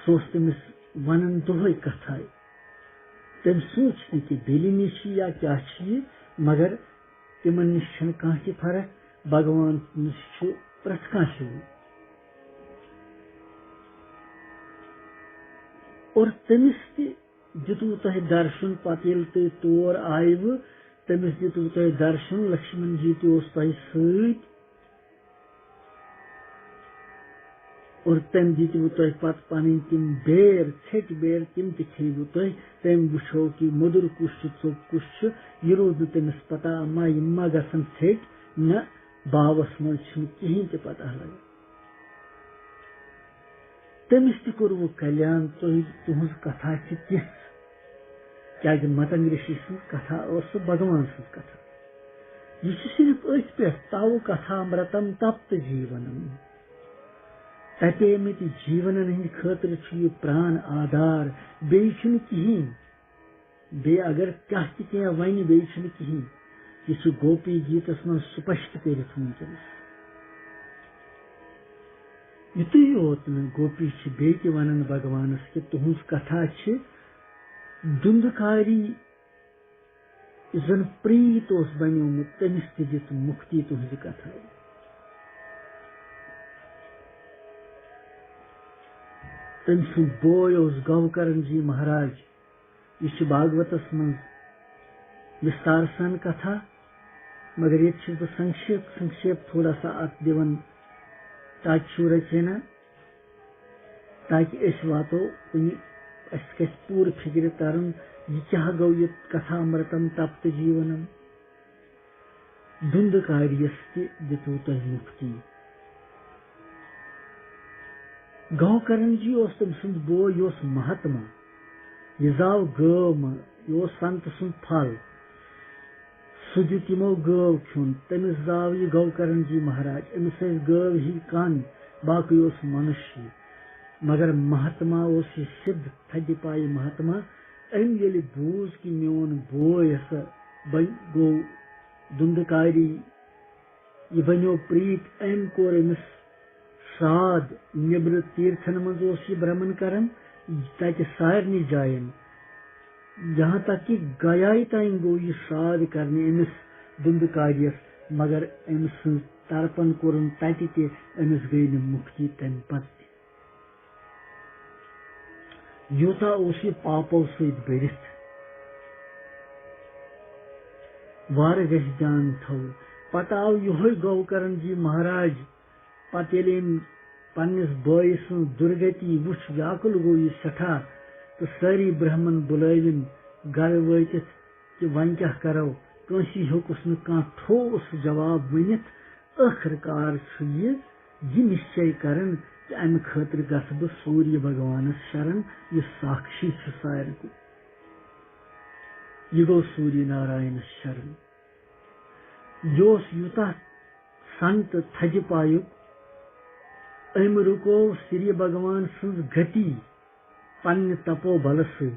سُہ اوس تٔمِس وَنان دۄہَے کَتھاے۔ تٔمۍ سوٗنٛچ نہٕ کہِ بیٚلِنی چھِ یا کیٛاہ چھِ یہِ، مگر تِمَن نِش چھَنہٕ کانٛہہ تہِ فرق، بھگوان نِش چھُ پرٛٮ۪تھ کانٛہہ ہیوٗ۔ اور تٔمِس تہِ دِتوٕ تۄہہِ درشُن، پَتہٕ ییٚلہِ تُہۍ تور آیوٕ، تٔمِس دِتوٕ تۄہہِ درشُن، لَکشمَن جی تہِ اوس تۄہہِ سۭتۍ۔ اور تٔمۍ دِتوٕ تۄہہِ پتہٕ پنٕنۍ تِم بیر، ژھیٚٹۍ بیر، تِم تہِ کھیٚیوٕ تُہۍ۔ تٔمۍ وٕچھو کہِ مۄدُر کُس چھُ، ژوٚپ کُس چھُ۔ یہِ روٗد نہٕ تٔمِس پتہ، اما یِم ما گژھن ژھیٚٹۍ، نہ، باوس منٛز چھُنہٕ کِہیٖنۍ تہِ پتہ لگان۔ تٔمِس تہِ کوٚروٕ کلیان، تُہۍ، تُہٕنٛز کتھا چھِ تِژھ۔ کیازِ متنگ رشی سٕنٛز کتھا ٲس سۄ بھگوان سٕنٛز کتھا۔ یہِ چھُ صرف أتھۍ پٮ۪ٹھ، تاوٕ کتھا امرتم تپت جیونم۔ تپیمٕتۍ جیونن ہٕنٛدِ خٲطرٕ چھُ یہِ پران آدار، بیٚیہِ چھُنہٕ کِہیٖنۍ۔ بیٚیہِ اگر کانٛہہ تہِ کینٛہہ ونہِ، بیٚیہِ چھُنہٕ کِہیٖنۍ۔ یہِ چھُ گوپی گیٖتس منٛز سپشٹ کٔرِتھ وٕنکیٚنس۔ یُتُے یوت نہٕ، گوپی چھِ بیٚیہِ تہِ ونان بھگوانس کہِ تُہٕنٛز کتھا چھِ دُندکاری، یُس زن پریت اوس بنیومُت، تٔمِس تہِ دِژ مُکتی تُہٕنٛزِ کتھایہِ۔ تٔمۍ سُنٛد بوے اوس گوکرن جی مہاراج۔ یہِ چھِ بھاگوتس منٛز وِستار سان کتھا، مگر ییٚتہِ چھُس بہٕ سنکشیپ، سنکشیپ تھوڑا سا اتھ دِوان تاکہِ شوٗرا چینا، تاکہِ أسۍ واتو کُنہِ، اَسہِ گژھِ پوٗرٕ فِکرِ ترُن، یہِ کیٛاہ گوٚو یہِ کتھا امرتم تپت جیونم۔ دُندکاریَس تہِ دِتوٕ تۄہہِ مُفتی۔ گوکرن جی اوس تٔمۍ سُنٛد بوے، یہِ اوس مہاتما، یہِ زاو گٲو منٛز، یہِ اوس سنت سُنٛد پھل۔ سُہ دیُت یِمو گٲو کھیوٚن، تٔمِس زاو یہِ گوکرن جی مہاراج۔ أمِس ٲسۍ گٲو ہی کن، باقٕے اوس منُش ہی۔ مگر مہاتما اوس یہِ سِدھ، تھدِ پایہِ مہاتما۔ أمۍ ییٚلہِ بوٗز کہِ میون بوے ہسا بن-، گوٚو دُندکاری، یہِ بنیو پریت، أمۍ کوٚر أمِس سرٛاد۔ نیٚبرٕ تیٖرتھن منٛز اوس یہِ برٛمن کران، تتہِ سارنٕے جاین، یہاں تک کہ گیایہِ تام گوٚو یہِ سرٛاد کرنہِ أمِس دُندکاریَس، مگر أمۍ سٕنٛز ترپن کوٚرُن تتہِ تہِ، أمِس گٔے نہٕ مُکتی تمہِ پتہٕ تہِ۔ یوٗتاہ اوس یہِ پاپو سۭتۍ بٔرِتھ۔ وارٕ گژھِ دیان تھاوُن۔ پتہٕ آو یِہوٚے گوکرن جی مہاراج۔ پتہٕ ییٚلہِ أمۍ پننِس بٲیِس سٕنٛز دُرگتی وٕچھ، ویاکُل گوٚو یہِ سٮ۪ٹھاہ، تہٕ سٲری برہمن بُلٲوِن گرٕ وٲتِتھ، کہِ وۄنۍ کیٛاہ کرو؟ کٲنٛسی ہیوٚکُس نہٕ کانٛہہ ٹھوس جواب ؤنِتھ۔ ٲخٕر کار چھُ یہِ یہِ نِشچے کران کہِ اَمہِ خٲطرٕ گژھٕ بہٕ سوٗریہ بھگوانس شرن، یُس ساکشی چھُ سارِوٕے۔ یہِ گوٚو سوٗریہ ناراینس شرن۔ یہِ اوس یوٗتاہ سنت تھدِ پایُک، أمۍ رُکٲو سوٗریہ بھگوان سٕنٛز گتی پننہِ تپو بلہٕ سۭتۍ۔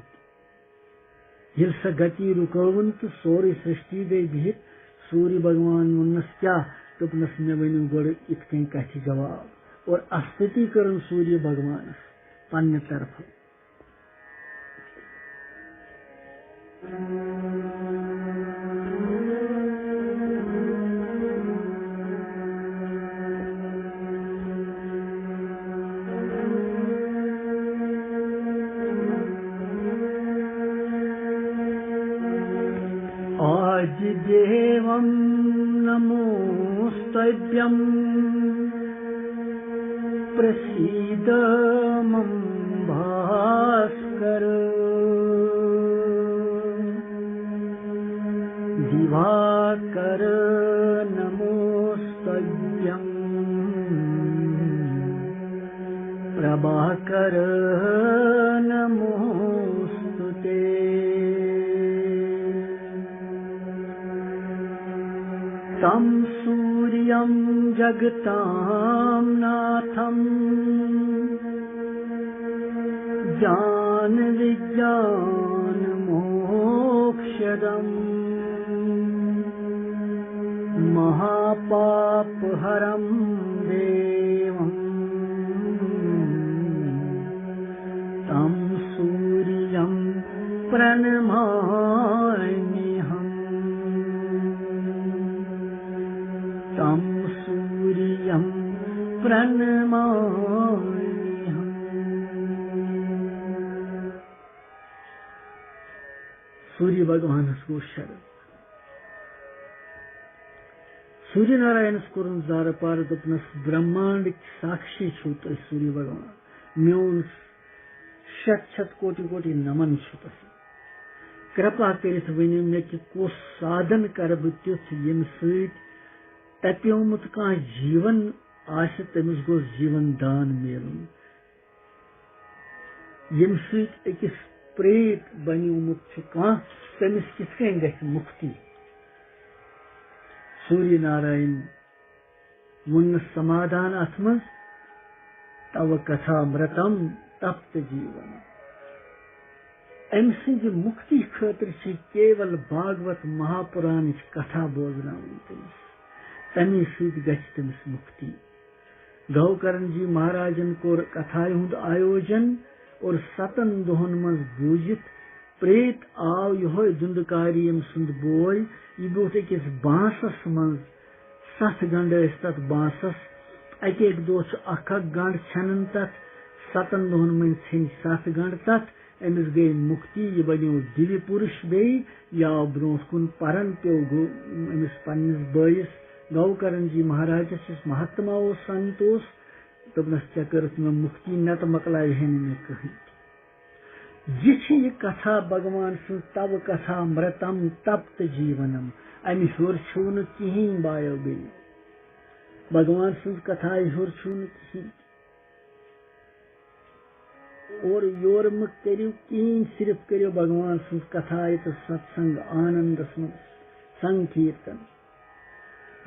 ییٚلہِ سۄ گتی رُکٲوٕن تہٕ سورُے سرشٹی گٔے بِہِتھ، سوٗریہ بھگوان ووٚننَس، "کیٛاہ؟" دوٚپنَس، "مےٚ ؤنِو گۄڈٕ یِتھ کٔنۍ کَتھِ جواب۔" اور استُتی کٔرٕن سوٗریہ بھگوانَس پننہِ طرفہٕ۔ आदिदेवं नमोस्तव्यं प्रसीद मम भास्कर। दिवाकर नमोस्तव्यं प्रभाकर नमोस्तु ते। तं सूर्यं जगतां नाथं ज्ञानविज्ञानमोक्षदम्। महापापहरं देवं तं सूर्यं प्रणमाम्यहम्। तं सूर्यं प्रणमाम्यहम्। سوٗریہ بھگوانس گوٚو شرم۔ سوٗریہ ناراینس کوٚرُن زارٕ پارٕ، دوٚپنس، "برہمانڈٕکۍ ساکشی چھِو تُہۍ سوٗریہ بھگوان۔ میون شت شت کوٹی کوٹی نمن چھُ تۄہہِ۔ کرپا کٔرِتھ ؤنِو مےٚ کہِ کُس سادن کرٕ بہٕ تیُتھ، ییٚمہِ سۭتۍ تپیومُت کانٛہہ جیٖون آسہِ، تٔمِس گوٚژھ جیٖون دان میلُن۔" ییٚمہِ سۭتۍ أکِس پریت بنیومُت چھُ کانٛہہ، تٔمِس کِتھ کٔنۍ گژھِ مُکتی؟ سوٗریہ ناراین ووٚننَس سمادھان اَتھ منٛز، "تَو کتھا مرتم تپت جیونم۔" أمۍ سٕنٛزِ مُکتی خٲطرٕ چھِ کیول بھاگوت مہاپُرانٕچ کتھا بوزناوٕنۍ تٔمِس، تَمی سۭتۍ گژھِ تٔمِس مُکتی۔ گوکرن جی مہاراجن کوٚر کتھایہِ ہُنٛد آیوجن اور ستن دۄہن منٛز بوٗزِتھ پریت آو یِہوے دُندکاری أمۍ سُنٛد بوے۔ یہِ بیوٗٹھ أکِس بانسس منٛز۔ ستھ گنڈٕ ٲسۍ تتھ بانسس۔ اکہِ اکہِ دۄہ چھُ اکھ اکھ گنڈ ژھٮ۪نان تتھ۔ ستن دۄہن منٛز ژھیٚنۍ ستھ گنڈ تتھ۔ أمِس گٔے مُکتی، یہِ بنیو دِوِ پُرُش بیٚیہِ۔ یہِ آو برونٛٹھ کُن پرن پیوٚو گوٚو أمِس پننِس بٲیِس گوکرن جی مہاراجس، یُس مہاتما اوس، سنت اوس۔ دوٚپنس، "ژےٚ کٔرٕتھ مےٚ مُکتی، نتہٕ مۄکلاوِ ہے نہٕ مےٚ کٕہٕنۍ تہِ۔" یہِ چھِ یہِ کتھا بھگوان سٕنٛز، "تَو کتھا مرتم تپت جیونم۔" امہِ ہیوٚر چھُو نہٕ کِہیٖنۍ بایو بیٚنہِ۔ بھگوان سٕنٛز کتھایہِ ہیوٚر چھُو نہٕ کِہیٖنۍ۔ اورٕ یورٕ مہٕ کٔرِو کِہیٖنۍ، صرف کٔرِو بھگوان سٕنٛز کتھایہِ تہٕ ستسنگ آنندس منٛز سنکیرتن۔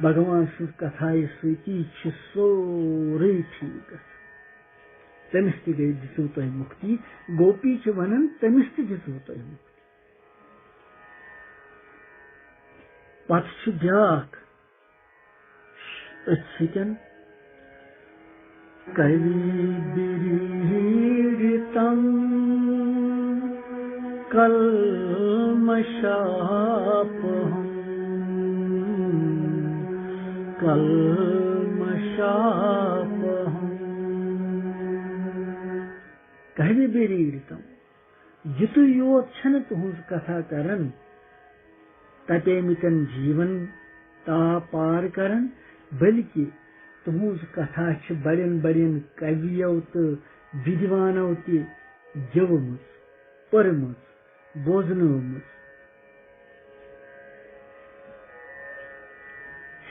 بھگوان سٕنٛز کتھایہِ سۭتی چھُ سورُے ٹھیٖک گژھان۔ تٔمِس تہِ گٔے، دِژوٕ تۄہہِ مُکتی۔ گوپی چھِ ونان، تٔمِس تہِ دِژوٕ تۄہہِ مُکتی۔ پتہٕ چھُ بیٛاکھ أتھۍ سۭتۍ، کَوِبِرٛیٖڈِتَم کَلْمَشَاپَہَمْ، کَلْمَشَاپَہَمْ۔ کَوِبِرٛیٖڈِتَم، یِتُے یوت چھَنہٕ تُہٕنٛز کَتھا کَران، تپیمٕتٮ۪ن جیٖون تاپ پار کران، بلکہِ تُہٕنٛز کتھا چھِ بڑٮ۪ن بڑٮ۪ن کَوِیو تہٕ وِدوانو تہِ گیومٕژ، پٔرمٕژ، بوزنٲومٕژ۔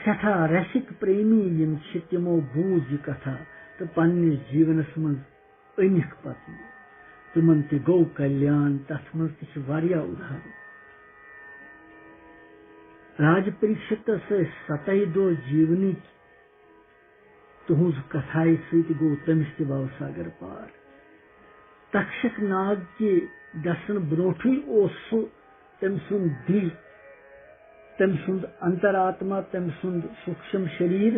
سٮ۪ٹھاہ رسِک پریمی یِم چھِ، تِمو بوٗز یہِ کتھا تہٕ پننِس جیٖونس منٛز أنِکھ پتہٕ یہِ۔ تِمن تہِ گوٚو کلیان، تتھ منٛز تہِ چھِ واریاہ اُدہرن۔ راج پریکشتس ٲسۍ ستَے دۄہ جیٖونٕکۍ، تُہٕنٛز کتھایہِ سۭتۍ گوٚو تٔمِس تہِ بھو ساگر پار۔ تکشک ناگ کہِ گژھن برونٹھٕے اوس سُہ، تٔمۍ سُنٛد دِل، تٔمۍ سُنٛد انتر آتما، تٔمۍ سُنٛد سوٗکشم شریر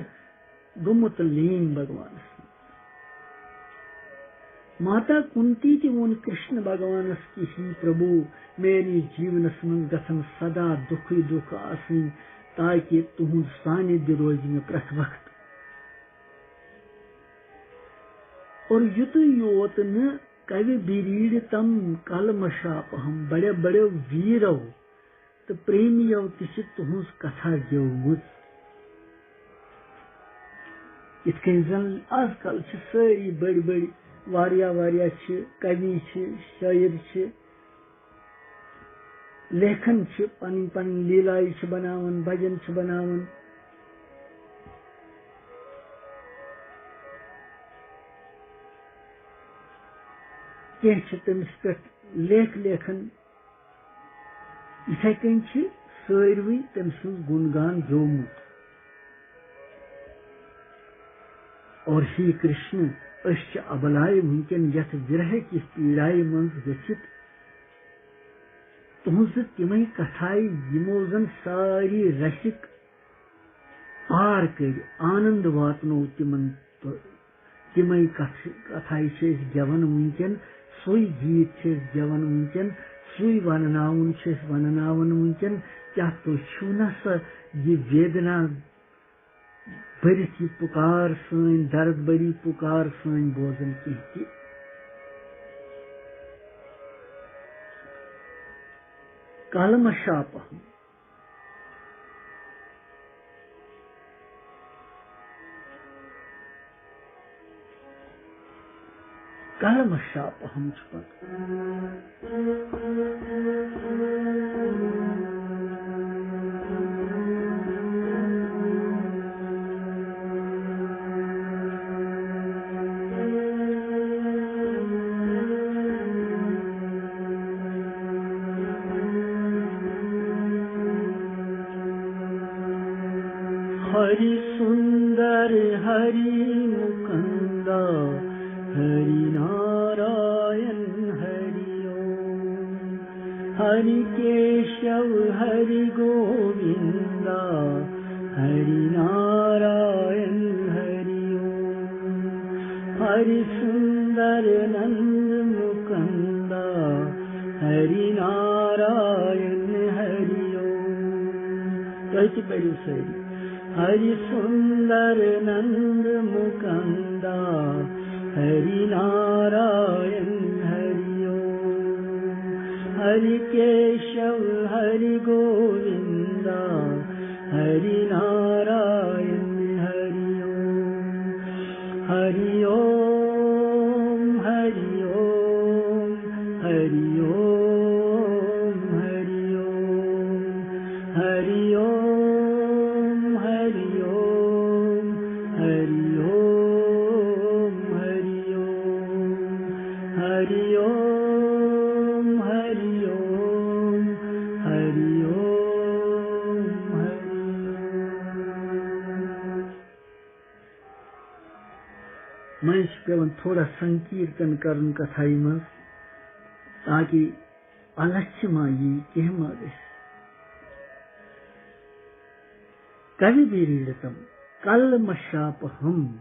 گوٚمُت لیٖن بھگوانس منٛز۔ ماتا کُنتی تہِ ووٚن کرشن بھگوانس کہِ، ہے پربھو، میٲنِس جیٖونس منٛز گژھن سدا دُکھٕے دُکھ آسٕنۍ، تاکہِ تُہُنٛد سانِدھیہ روزِ مےٚ پرٛٮ۪تھ وقتہٕ۔ اور یُتُے یوت نہٕ کَوِ بِریٖڈ تَم کلمشاپہم، بڑیو بڑیو ویٖرو تہٕ پریمیو تہِ چھِ تُہٕنٛز کتھا گیومٕژ۔ یِتھ کٔنۍ زن از کل چھِ سٲری بٔڑۍ بٔڑۍ واریاہ واریاہ چھِ، کَوی چھِ، شٲعر چھِ، لیکھان چھِ، پنٕنۍ پنٕنۍ لیلایہِ چھِ بناوان، بجن چھِ بناوان۔ کینٛہہ چھِ تٔمِس پٮ۪ٹھ لیکھ لیکھان۔ یِتھے کٔنۍ چھِ سٲروٕے تٔمۍ سُنٛد گُن گان گیومُت۔ اور ہے کرشن، أسۍ چھِ ابلایہِ وٕنکیٚن یتھ ورہہ کِس پیڑایہِ منٛز گٔژھِتھ۔ تُہٕنٛزٕ تِمے کتھایہِ، یِمو زن ساری رسِک پار کٔرۍ، آنند واتنوو تِمن۔ تہٕ تِمے کتھ-، کتھایہِ چھِ أسۍ گٮ۪وان وٕنکیٚن، سُے گیٖت چھِ أسۍ گٮ۪وان وٕنکیٚن، سُے ونناوُن چھِ أسۍ ونناوان وٕنکیٚن۔ کیٛاہ تُہۍ چھِو نہ سۄ یہِ ویدنا بٔرِتھ یہِ پُکار سٲنۍ، درد بٔری پُکار سٲنۍ بوزان کینٛہہ تہِ؟ کلمہ شاپہم۔ کلمہ شاپہم چھُ پتہٕ۔ हरि सुंदर हरि मुकंदा, हरि नारायण हरि ओम। हरि केशव हरि गोविंदा, हरि नारायण हरि ओम। हरि सुंदर नंद मुकंदा, हरि नारायण हरि ओम। تُہۍ تہِ پٔرِو سٲری۔ हरि सुंदर नंद मुकंदा, हरि नारायण हरि ओम। हरि केशव हरि गोविंदा, हरि नारायण हरि ओम। हरि ओम, हरि ओम, हरि ओम, हरि ओम। हरि ओम, हरि ओम, हरि ओम, हरि ओम। हरि ओम, हरि ओम, हरि ओम, हरि ओम। مٔنٛزۍ چھُ پٮ۪وان تھوڑا سنکیرتن کرُن کتھایہِ منٛز، تاکہِ الس چھِ ما یی، کینٛہہ ما گژھِ۔ کَوِ بِریٖڈِتم کلمشاپہم۔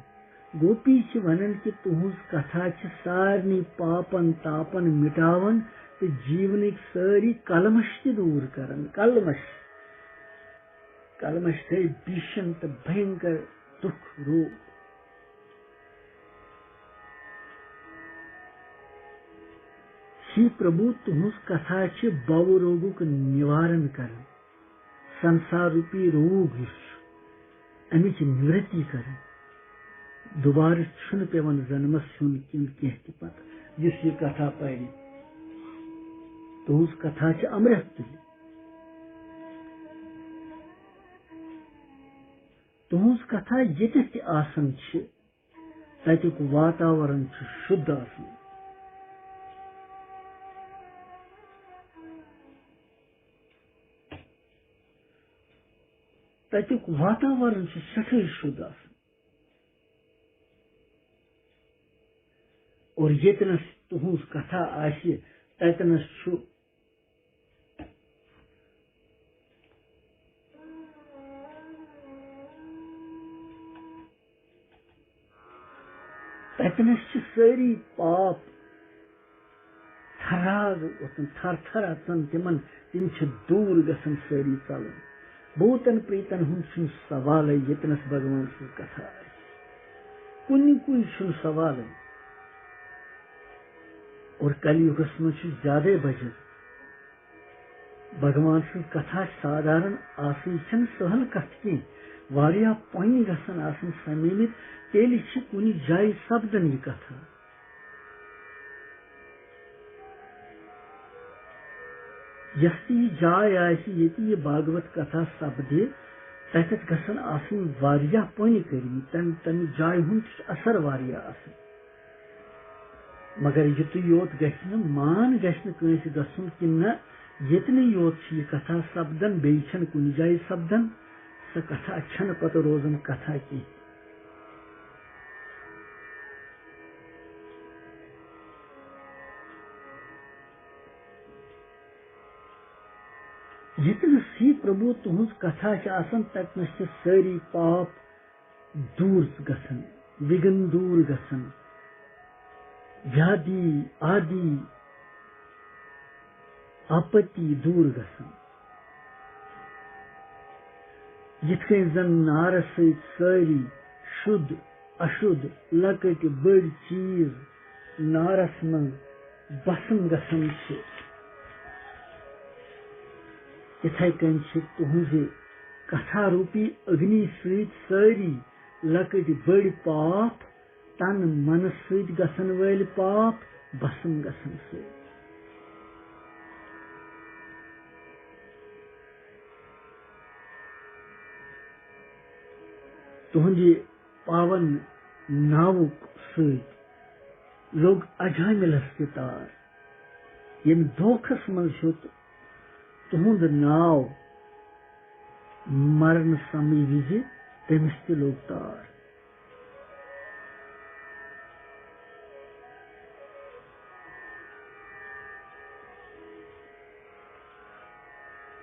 گوپی چھِ ونان کہِ تُہٕنٛز کتھا چھِ سارنٕے پاپن تاپن مٹاوان تہٕ جیونٕکۍ سٲری کلمش تہِ دوٗر کران۔ کلمش، کلمش گٔے بھیشن تہٕ بھینکر دُکھ روگ۔ ہے پربھو، تُہٕنٛز کتھا چھِ بھو روگُک نِوارن کران۔ سنسار روٗپی روگ یُس چھُ، اَمِچ نِورتی کَرٕنۍ۔ دُبارٕ چھُنہٕ پٮ۪وان زَنمَس ہیوٚن کِنہٕ کینٛہہ تہِ پَتہٕ۔ یُس یہِ کَتھا پَرِ، تُہٕنٛز کَتھا چھِ اَمرٮ۪تھ تُلہِ۔ تُہٕنٛز کَتھا ییٚتٮ۪تھ تہِ آسان چھِ، تَتیُک واتاوَرَن چھُ شُدھ آسان۔ تَتیُک واتاوَرَن چھُ سٮ۪ٹھاہ شُدھ آسان۔ اور ییٚتنَس تُہٕنٛز کَتھا آسہِ، تَتنَس چھُ تَتنَس چھِ سٲری پاپ تھرٕ وۄتھان، تھر تھر اَژان تِمَن، تِم چھِ دوٗر گژھان سٲری ژَلان۔ بھوٗتَن پریتَن ہُنٛد چھُنہٕ سوالٕے ییٚتنَس بھگوان سٕنٛز کَتھا آسہِ۔ کُنہِ کُے چھُنہٕ سوالٕے۔ اور کلی یُگس منٛز چھُ زیادَے بجن۔ بھگوان سٕنٛز کتھا چھِ سادھارن آسٕنۍ، چھَنہٕ سہل کتھ کینٛہہ۔ واریاہ پۄنہِ گژھن آسٕنۍ سمیمٕتۍ، تیٚلہِ چھِ کُنہِ جایہِ سپدان یہِ کتھا۔ یۄس تہِ یہِ جاے آسہِ، ییٚتہِ یہِ بھاگوت کتھا سپدِ، تتٮ۪تھ گژھن آسٕنۍ واریاہ پۄنہِ کٔرمٕتۍ۔ تمہِ، تمہِ جایہِ ہُنٛد تہِ چھُ اثر واریاہ آسان۔ مگر یِتُے یوت گژھِ نہٕ، مان گژھِ نہٕ کٲنٛسہِ گژھُن کہِ نہ، ییٚتنٕے یوت چھِ یہِ کتھا سپدان، بیٚیہِ چھَنہٕ کُنہِ جایہِ سپدان۔ سۄ کتھا چھَنہٕ پتہٕ روزان کتھا کینٛہہ۔ ییٚتنَس یہِ پربھو تُہٕنٛز کتھا چھِ آسان، تتنَس چھِ سٲری پاپ دوٗر گژھان، وِگن دوٗر گژھان، ویادی، آدی، آپتی دوٗر گژھان۔ یِتھ کٔنۍ زن نارس سۭتۍ سٲری شُد، اشُد، لۄکٕٹۍ بٔڑۍ چیٖز نارس منٛز بسم گژھان چھِ، تِتھے کٔنۍ چھِ تُہنزِ کتھا روٗپی اگنی سۭتۍ سٲری لۄکٕٹۍ بٔڑۍ پاپ، تن منہٕ سۭتۍ گژھن وٲلۍ پاپ بسم گژھن سۭتۍ۔ تُہنزِ پاون ناوُک سۭتۍ لوٚگ اجاملس تہِ تار۔ ییٚمۍ دھوکھس منٛز ہیوٚت تُہُنٛد ناو مرنہٕ سمہٕ وِزِ، تٔمِس تہِ لوٚگ تار۔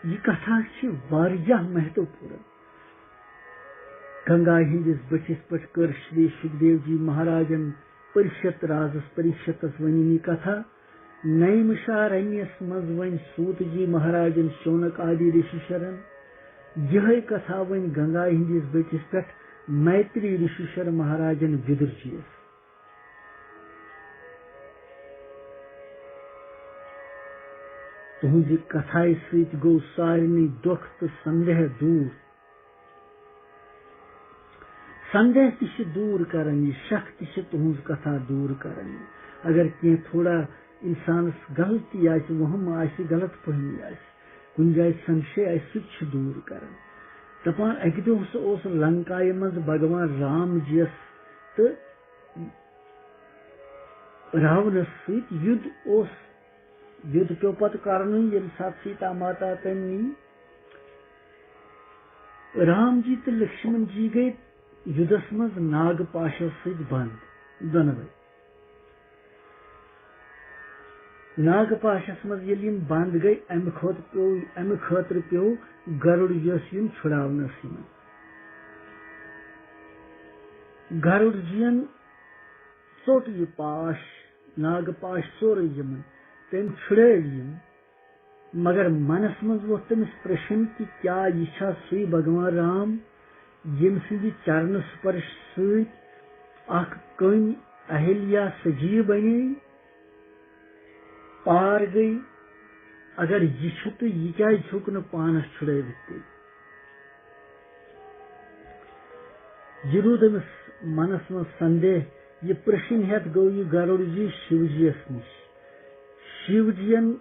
یہِ کتھا چھِ واریاہ مہتوپورن۔ گنگا ہٕنٛدِس بٔٹھِس پٮ۪ٹھ کٔر شری سُکھدیو جی مہاراجن پریشت رازس پریشتس ؤنِن یہِ کتھا۔ نَیمِشارنیَس منٛز ؤنۍ سوٗت جی مہاراجن شونک آدی رشیشرن۔ یِہے کتھا ؤنۍ گنگا ہٕنٛدِس بٔٹھِس پٮ۪ٹھ میتری رشیشر مہاراجن وِدُر جیَس۔ تُہٕنٛزِ کتھایہِ سۭتۍ گوٚو سارنٕے دۄکھ تہٕ سندیہ دوٗر۔ سندیہ تہِ چھِ دوٗر کران، یہِ شک تہِ چھِ تُہٕنٛز کتھا دوٗر کران۔ اگر کینٛہہ تھوڑا انسانس غلطی آسہِ، وہم آسہِ، غلط فہمی آسہِ، کُنہِ جایہِ سنشے آسہِ، سُہ تہِ چھُ دوٗر کران۔ دپان، اکہِ دۄہ سُہ اوس لنکایہِ منٛز بھگوان رام جیَس تہٕ راونس سۭتۍ یُدھ اوس۔ یُدھ پیوٚو پتہٕ کرنُے، ییٚمہِ ساتہٕ سیتا ماتا تٔمۍ نی۔ رام جی تہٕ لکشمن جی گٔے یُدھس منٛز ناگ پاشس سۭتۍ بنٛد، دۄنوَے۔ ناگ پاشس منٛز ییٚلہِ یِم بنٛد گٔے، امہِ خٲطرٕ پیوٚو، امہِ خٲطرٕ پیوٚو گرُڑ یۄس یِم چھُڑاونس یِمن۔ گرُڑ جِین ژوٚٹ یہِ پاش، ناگہٕ پاش سورُے یِمن۔ تٔمۍ چھُڑٲوۍ یِم۔ مگر منس منٛز ووٚتھ تٔمِس پرٛشن کہِ کیٛاہ یہِ چھا سُے بھگوان رام، ییٚمۍ سٕنٛدِ چرنہٕ سپرش سۭتۍ اکھ کٔنۍ اہلیا سجیو بنے، پار گٔے؟ اگر یہِ چھُ، تہٕ یہِ کیٛازِ ہیوٚک نہٕ پانس چھُڑٲوِتھ تیٚلہِ؟ یہِ روٗد أمِس منس منٛز سندیہ۔ یہِ پرٛژھٕنۍ ہٮ۪تھ گوٚو یہِ گروڑ جی شِو جیَس نِش۔ شِو جِین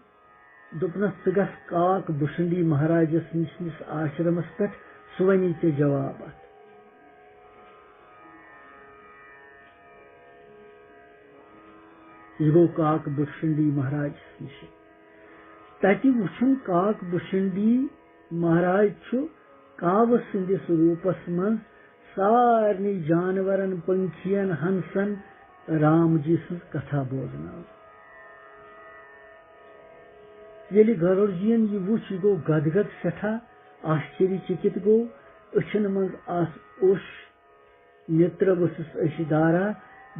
دوٚپنس، "ژٕ گژھ کاک بُشنڈی مہاراجس نِش، نِس آشرمس پٮ۪ٹھ، سُہ ونی ژےٚ جواب اتھ۔" یہِ گوٚو کاک بُشنڈی مہاراجس نِش۔ تتہِ وُچھُن کاک بُشنڈی مہاراج چھُ کاوٕ سٕنٛدِس روٗپس منٛز سارنٕے جانورن، پنکھین، ہنسن رام جی سٕنٛز کتھا بوزناوان۔ ییٚلہِ گروڑ جِین یہِ وُچھ، یہِ گوٚو گد گد سٮ۪ٹھاہ، آشچری چکت گوٚو، أچھن منٛز آس اوٚش، نیترٕ ؤژھٕس أچھ دارا۔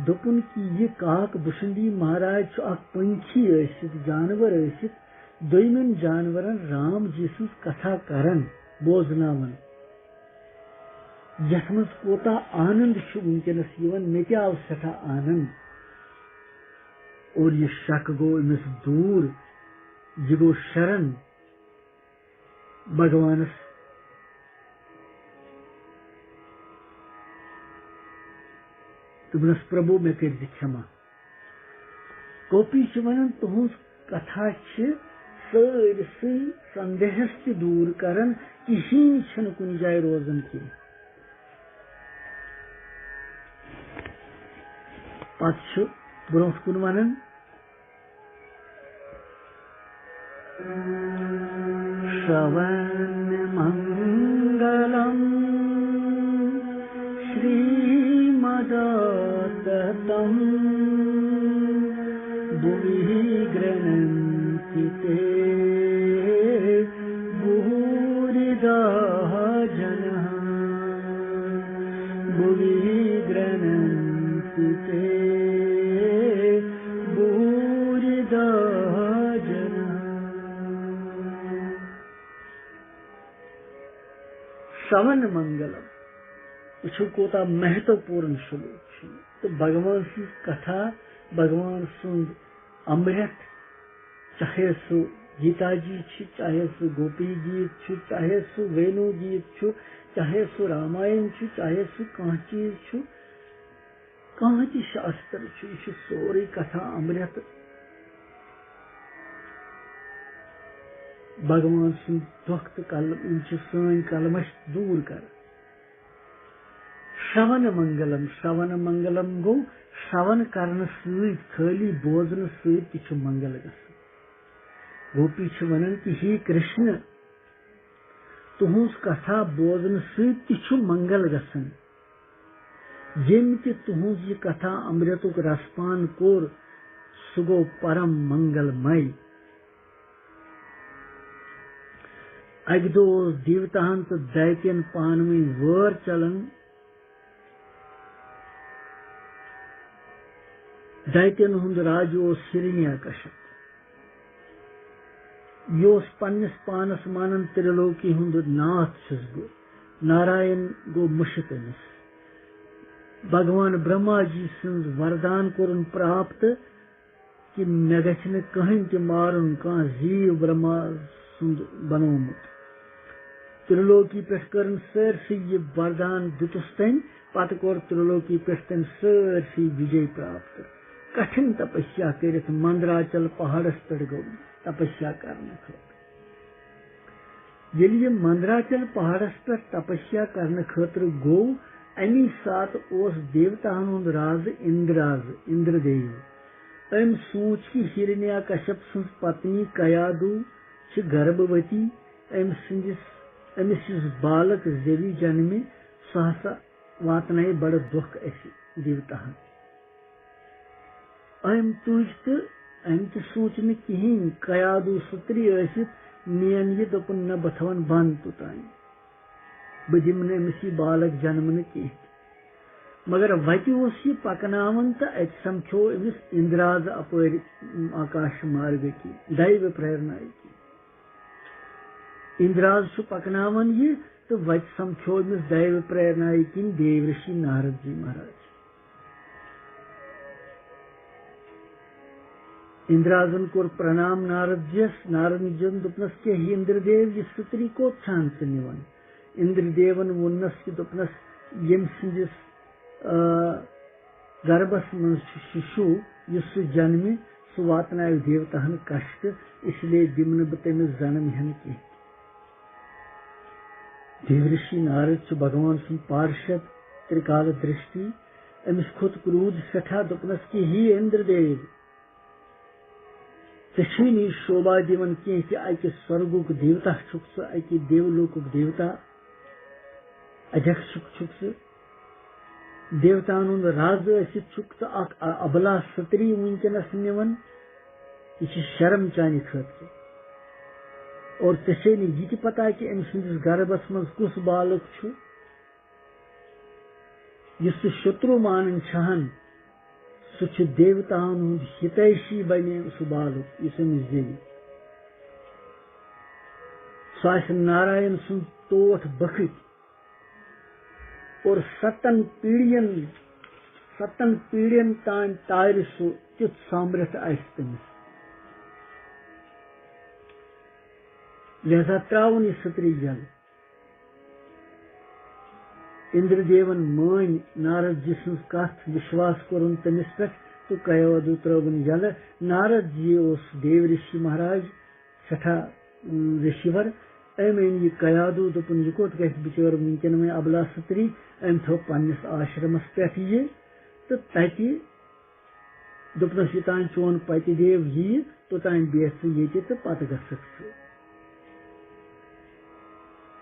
دوٚپُن کہِ یہِ کاک بُشنڈی مہاراج چھُ اکھ پنکھی ٲسِتھ، جانور ٲسِتھ، دوٚیمٮ۪ن جانورن رام جی سٕنٛز کتھا کران، بوزناوان۔ یتھ منٛز کوتاہ آنند چھُ وٕنکیٚنس یِوان، مےٚ تہِ آو سٮ۪ٹھاہ آنند۔ اور یہِ شک گوٚو أمِس دوٗر، یہِ گوٚو شرن بھگوانس۔ دوٚپنس، "پرٛبھو، مےٚ کٔرۍ زِ کھٮ۪ما۔" گوپی چھِ ونان، "تُہنٛز کتھا چھِ سٲرسٕے سندیہس تہِ دوٗر کران، کِہیٖنۍ چھُنہٕ کُنہِ جایہِ روزان کینٛہہ۔" پتہٕ چھُ برونٛٹھ کُن ونان، श्रवणमङ्गलं श्रीमदाततं भुवि गृह्णन्ति ते भूरिदा जनः। भुवि गृह्णन्ति ते भूरिदा जनः। श्रवण मंगलम۔ وٕچھِو، کوٗتاہ مہتوپوٗرن شلوک چھُ یہِ۔ تہٕ بھگوان سٕنٛز کتھا، بھگوان سُنٛد امرت، چاہے سُہ گیتا جی چھُ، چاہے سُہ گوپی گیت چھُ، چاہے سُہ وینو گیت چھُ، چاہے سُہ راماین چھُ، چاہے سُہ کانٛہہ چیٖز چھُ، کانٛہہ تہِ شاستر چھُ، یہِ چھُ سورُے کتھا امرت۔ بھگوان سُنٛد دۄکھ تہٕ کلم، یِم چھِ سٲنۍ کلمش دوٗر کران۔ شرون منگلم، شرون منگلم گوٚو شرون کرنہٕ سۭتۍ، خٲلی بوزنہٕ سۭتۍ تہِ چھُ منگل گژھان۔ گوپی چھِ ونان کہِ ہے کرشن، تُہٕنٛز کتھا بوزنہٕ سۭتۍ تہِ چھُ منگل گژھان۔ ییٚمۍ تہِ تُہٕنٛز یہِ کتھا امرتُک رسپان کوٚر، سُہ گوٚو پرم منگل مے۔ اکہِ دۄہ اوس دیوتاہن تہٕ دایتین پانہٕ ؤنۍ وٲر چلان۔ دایتین ہُنٛد راجہٕ اوس ہرنیا کشپ۔ یہِ اوس پننِس پانس مانان، ترٛلوکی ہُنٛد ناتھ چھُس بہٕ۔ ناراین گوٚو مٔشِتھ أمِس۔ بھگوان برہما جی سٕنٛز وردان کوٚرُن پراپت کہِ مےٚ گژھِ نہٕ کٕہٕنۍ تہِ مارُن، کانٛہہ زیٖو برہما سُنٛد بنومُت۔ ترٛلوکی پٮ۪ٹھ کٔرٕن سٲرسٕے یہِ وردان دیُتُس تٔمۍ، پتہٕ کوٚر ترٛلوکی پٮ۪ٹھ تٔمۍ سٲرسٕے وِجے پراپت۔ کٹھِن تپسیا کٔرِتھ مندراچل پہاڑس پٮ۪ٹھ گوٚو تپسیا کرنہٕ خٲطرٕ۔ ییٚلہِ یہِ مندراچل پہاڑس پٮ۪ٹھ تپسیا کرنہٕ خٲطرٕ گوٚو، امی ساتہٕ اوس دیوتاہن ہُنٛد رازٕ اندراز، اندر دیو۔ أمۍ سوٗنچ کہِ ہرنیا کشپ سٕنٛز پتنی کیادو چھِ گربھوتی، أمۍ سٕنٛدِس، أمِس یُس بالک زٮ۪وِ جنمہِ، سُہ ہسا واتنایہِ بڑٕ دۄکھ اَسہِ دیوتاہن۔ أمۍ تُج تہٕ أمۍ تہِ سوٗنچ نہٕ کِہیٖنۍ، کیادو سُتری ٲسِتھ نِین یہِ، دوٚپُن، "نہ، بہٕ تھاوَن بنٛد توٚتام، بہٕ دِمہٕ نہٕ أمِس یہِ بالک جنمہٕ نہٕ کینٛہہ تہِ۔" مگر وتہِ اوس یہِ پکناوان تہٕ اتہِ سمکھیو أمِس اندراز اپٲرۍ آکاش مارگ کِنۍ، دایو پریرنا کِنۍ۔ اندراز چھُ پکناوان یہِ تہٕ وتہِ سمکھیو أمِس دایو پریرنا کِنۍ دیو رشی نارد جی مہاراج۔ اندرازن کوٚر پرنام نارد جیس۔ نارد جین دوٚپنس، "کیٛاہ اندر دیو، یہِ سُتری کوٚت چھان ژٕ نِوان؟" اندر دیون ووٚننس کہِ، دوٚپنس، ییٚمہِ سٕنٛدِس، آ، گربس منٛز چھُ شِشو، یُس سُہ جنمہِ، سُہ واتناوِ دیوتاہن کشٹ، اس لیے دِمہٕ نہٕ بہٕ تٔمِس جنم ہٮ۪نہٕ کینٛہہ۔ دیورشی نارد چھُ بھگوان سُنٛد پارشد، ترکال درشٹی۔ أمِس کھوٚت کرودھ سٮ۪ٹھاہ، دوٚپنس کہِ، ہے اندر دیو، ژےٚ چھُے نہٕ یہِ شوبا دِوان کینٛہہ کہِ اَکہِ سۄرگُک دیوتا چھُکھ ژٕ، اَکہِ دیولوکُک دیوتا، ادھیکشُک چھُکھ ژٕ، دیوتاہن ہُنٛد راز ٲسِتھ چھُکھ ژٕ اکھ ا-، ابلا ستری وٕنکیٚنس نِوان۔ یہِ چھِ شرم چانہِ خٲطرٕ۔ اور ژےٚ چھے نہٕ یہِ تہِ پتہ کہِ أمۍ سٕنٛدِس گربس منٛز کُس بالُک چھُ۔ یُس سُہ شترو مانان چھہن، سُہ چھُ دیوتاہن ہُنٛد ہتیشی بنے سُہ بالُک، یُس أمِس زیوِ۔ سُہ آسہِ ناراین سُنٛد ٹوٹھ بخٕتۍ۔ اور ستن پیڑین، ستن پیڑین تام تارِ سُہ، تیُتھ سامرتھ آسہِ تٔمِس۔ لہذا تراوُن یہِ ستری یلہٕ۔ اندر دیون مٲنۍ نارد جی سٕنٛز کتھ، وشواس کوٚرُن تٔمِس پٮ۪ٹھ تہٕ کیادوٗ ترٲوٕن یلہٕ۔ نارد جی اوس دیو رشی مہاراج، سٮ۪ٹھاہ، اۭں، ریشیور۔ أمۍ أنۍ یہِ کیادوٗ، دوٚپُن، یہِ کوٚت گژھِ بِچٲر وٕنکیٚن وۄنۍ ابلا ستری؟ أمۍ تھٲو پننِس آشرمس پٮ۪ٹھ یہِ تہٕ تتہِ دوٚپنس، یوٚتام چون پتہِ دیو یِیہِ، توٚتام بیٚہہ ژٕ ییٚتہِ تہٕ پتہٕ گژھکھ ژٕ۔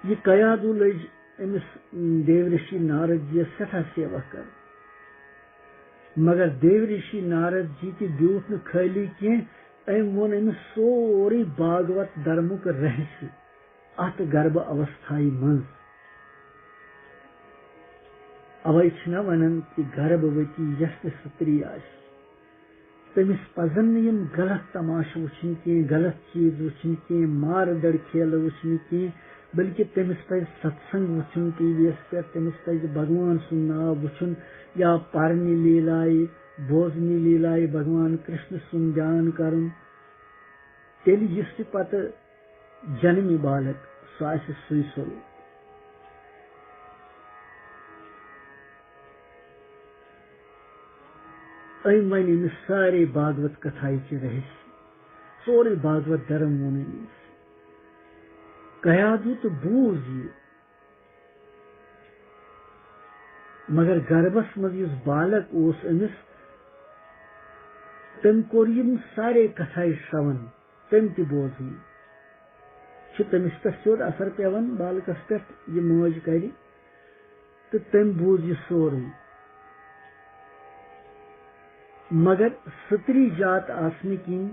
یہِ کیادوٗ لٔج أمِس، م، دیو رشی نارد جیَس سٮ۪ٹھاہ سیوا کرٕنۍ۔ مگر دیو رشی نارد جی تہِ بیوٗٹھ نہٕ خٲلی کینٛہہ، أمۍ ووٚن أمِس سورُے بھاگوت دھرمُک رہسیہ اتھ گربہٕ اوستھایہِ منٛز۔ اوے چھِنہ ونان کہِ گربوتی یۄس تہِ ستری آسہِ، تٔمِس پزن نہٕ یِم غلط تماشہٕ وٕچھِنۍ کینٛہہ، غلط چیٖز وٕچھِنۍ کینٛہہ، مارٕ دڑ کھیلہٕ وٕچھِنۍ کینٛہہ، بلکہِ تٔمِس پزِ ستسنگ وٕچھُن ٹی وی یس پٮ۪ٹھ، تٔمِس پزِ بھگوان سُنٛد ناو وٕچھُن یا پرنہِ لیلایہِ، بوزنہِ لیلایہِ بھگوان کرشن سُنٛد دھیان کرُن۔ تیٚلہِ یُس تہِ پتہٕ جنمی بالک، سُہ آسہِ سُے سوٚرُو۔ أمۍ ونہِ أمِس سارے بھاگوت کتھایہِ چہِ رہسیہ، سورُے بھاگوت دھرم ووٚن أمِس۔ کیادوٗ تہٕ بوٗز یہِ، مگر گربس منٛز یُس بالک اوس أمِس، تٔمۍ کوٚر یِم سارے کتھایہِ شرٛون، تٔمۍ تہِ بوزٕے۔ چھُ تٔمِس پٮ۪ٹھ سیوٚد اثر پٮ۪وان بالکس پٮ۪ٹھ، یہِ مٲج کرِ، تہٕ تٔمۍ بوٗز یہِ سورُے۔ مگر ستری جات آسنہٕ کِنۍ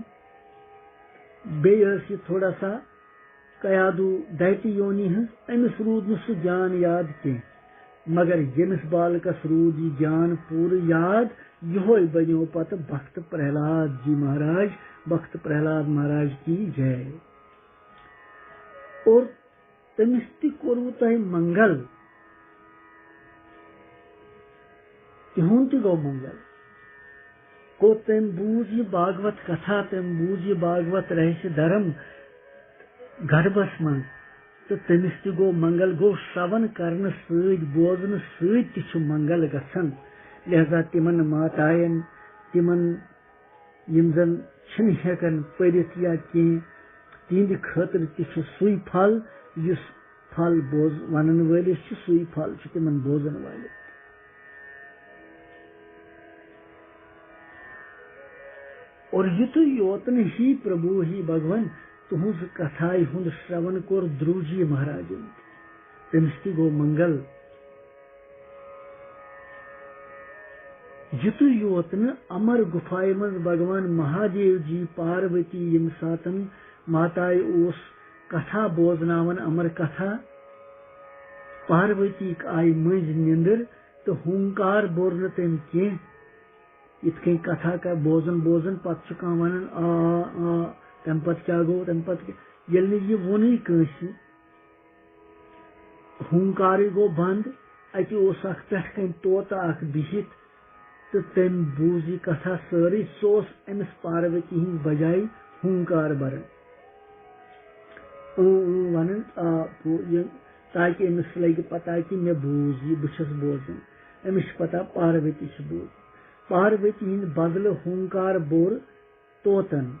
بیٚیہِ ٲس یہِ تھوڑا سا کیادوٗ دایتہِ یونی ہٕنٛز، أمِس روٗد نہٕ سُہ گیان یاد کینٛہہ، مگر ییٚمِس بالکس روٗد یہِ گیان پوٗرٕ یاد، یِہوے بنیو پتہٕ بخت پرہلاد جی مہاراج، بخت پرہلاد مہاراج کی جے۔ اور تٔمِس تہِ کوٚروٕ تۄہہِ منگل، تِہُنٛد تہِ گوٚو منگل۔ گوٚو، تٔمۍ بوٗز یہِ بھاگوت کتھا، تٔمۍ بوٗز یہِ بھاگوت رہسیہ دھرم گربس منٛز، تہٕ تٔمِس تہِ گوٚو منگل۔ گوٚو، شرٛون کرنہٕ سۭتۍ، بوزنہٕ سۭتۍ تہِ چھُ منگل گژھان۔ لہذا تِمن ماتاین، تِمن یِم زن چھِنہٕ ہٮ۪کان پٔرِتھ یا کینٛہہ، تِہنٛدِ خٲطرٕ تہِ چھُ سُے پھل، یُس پھل بوز-، ونن وٲلِس چھُ، سُے پھل چھُ تِمن بوزن والٮ۪ن۔ اور یُتُے یوت نہٕ ہی پربھو ہی بھگوان تُہنٛز کتھایہِ ہُنٛد شرٛون کوٚر دروجی مہاراجن، تٔمِس تہِ گوٚو منگل۔ یُتُے یوت نہٕ امر گُفایہِ منٛز بھگوان مہادیو جی پاروتی ییٚمہِ ساتن ماتایہِ اوس کتھا بوزناوان، امر کتھا، پاروتی آیہِ مٔنٛزۍ نیٚنٛدٕر تہٕ ہُنکار بوٚر نہٕ تٔمۍ کینٛہہ۔ یِتھ کٔنۍ کتھا کا-، بوزان بوزان پتہٕ چھُ کانٛہہ ونان، آ، آ، تمہِ پتہٕ کیٛاہ گوٚو، تمہِ پتہٕ کیٛاہ؟ ییٚلہِ نہٕ یہِ ووٚنُے کٲنٛسہِ، ہُنکارٕے گوٚو بنٛد۔ اَتہِ اوس اکھ پٮ۪ٹھٕ کنہِ طوطہٕ اکھ بِہِتھ تہٕ تٔمۍ بوٗز یہِ کتھا سٲرٕے۔ سُہ اوس أمِس پاروتی ہٕنٛدِ بجایہِ ہُنکار بران۔ اۭں، اۭں ونان، آ، پو-، یہِ تاکہِ أمِس لگہِ پتہ کہِ مےٚ بوٗز یہِ، بہٕ چھَس بوزان۔ أمِس چھِ پتہ پاروتی چھِ بوزان۔ پاروتی ہٕنٛدِ بدلہٕ ہونکار بوٚر طوطن۔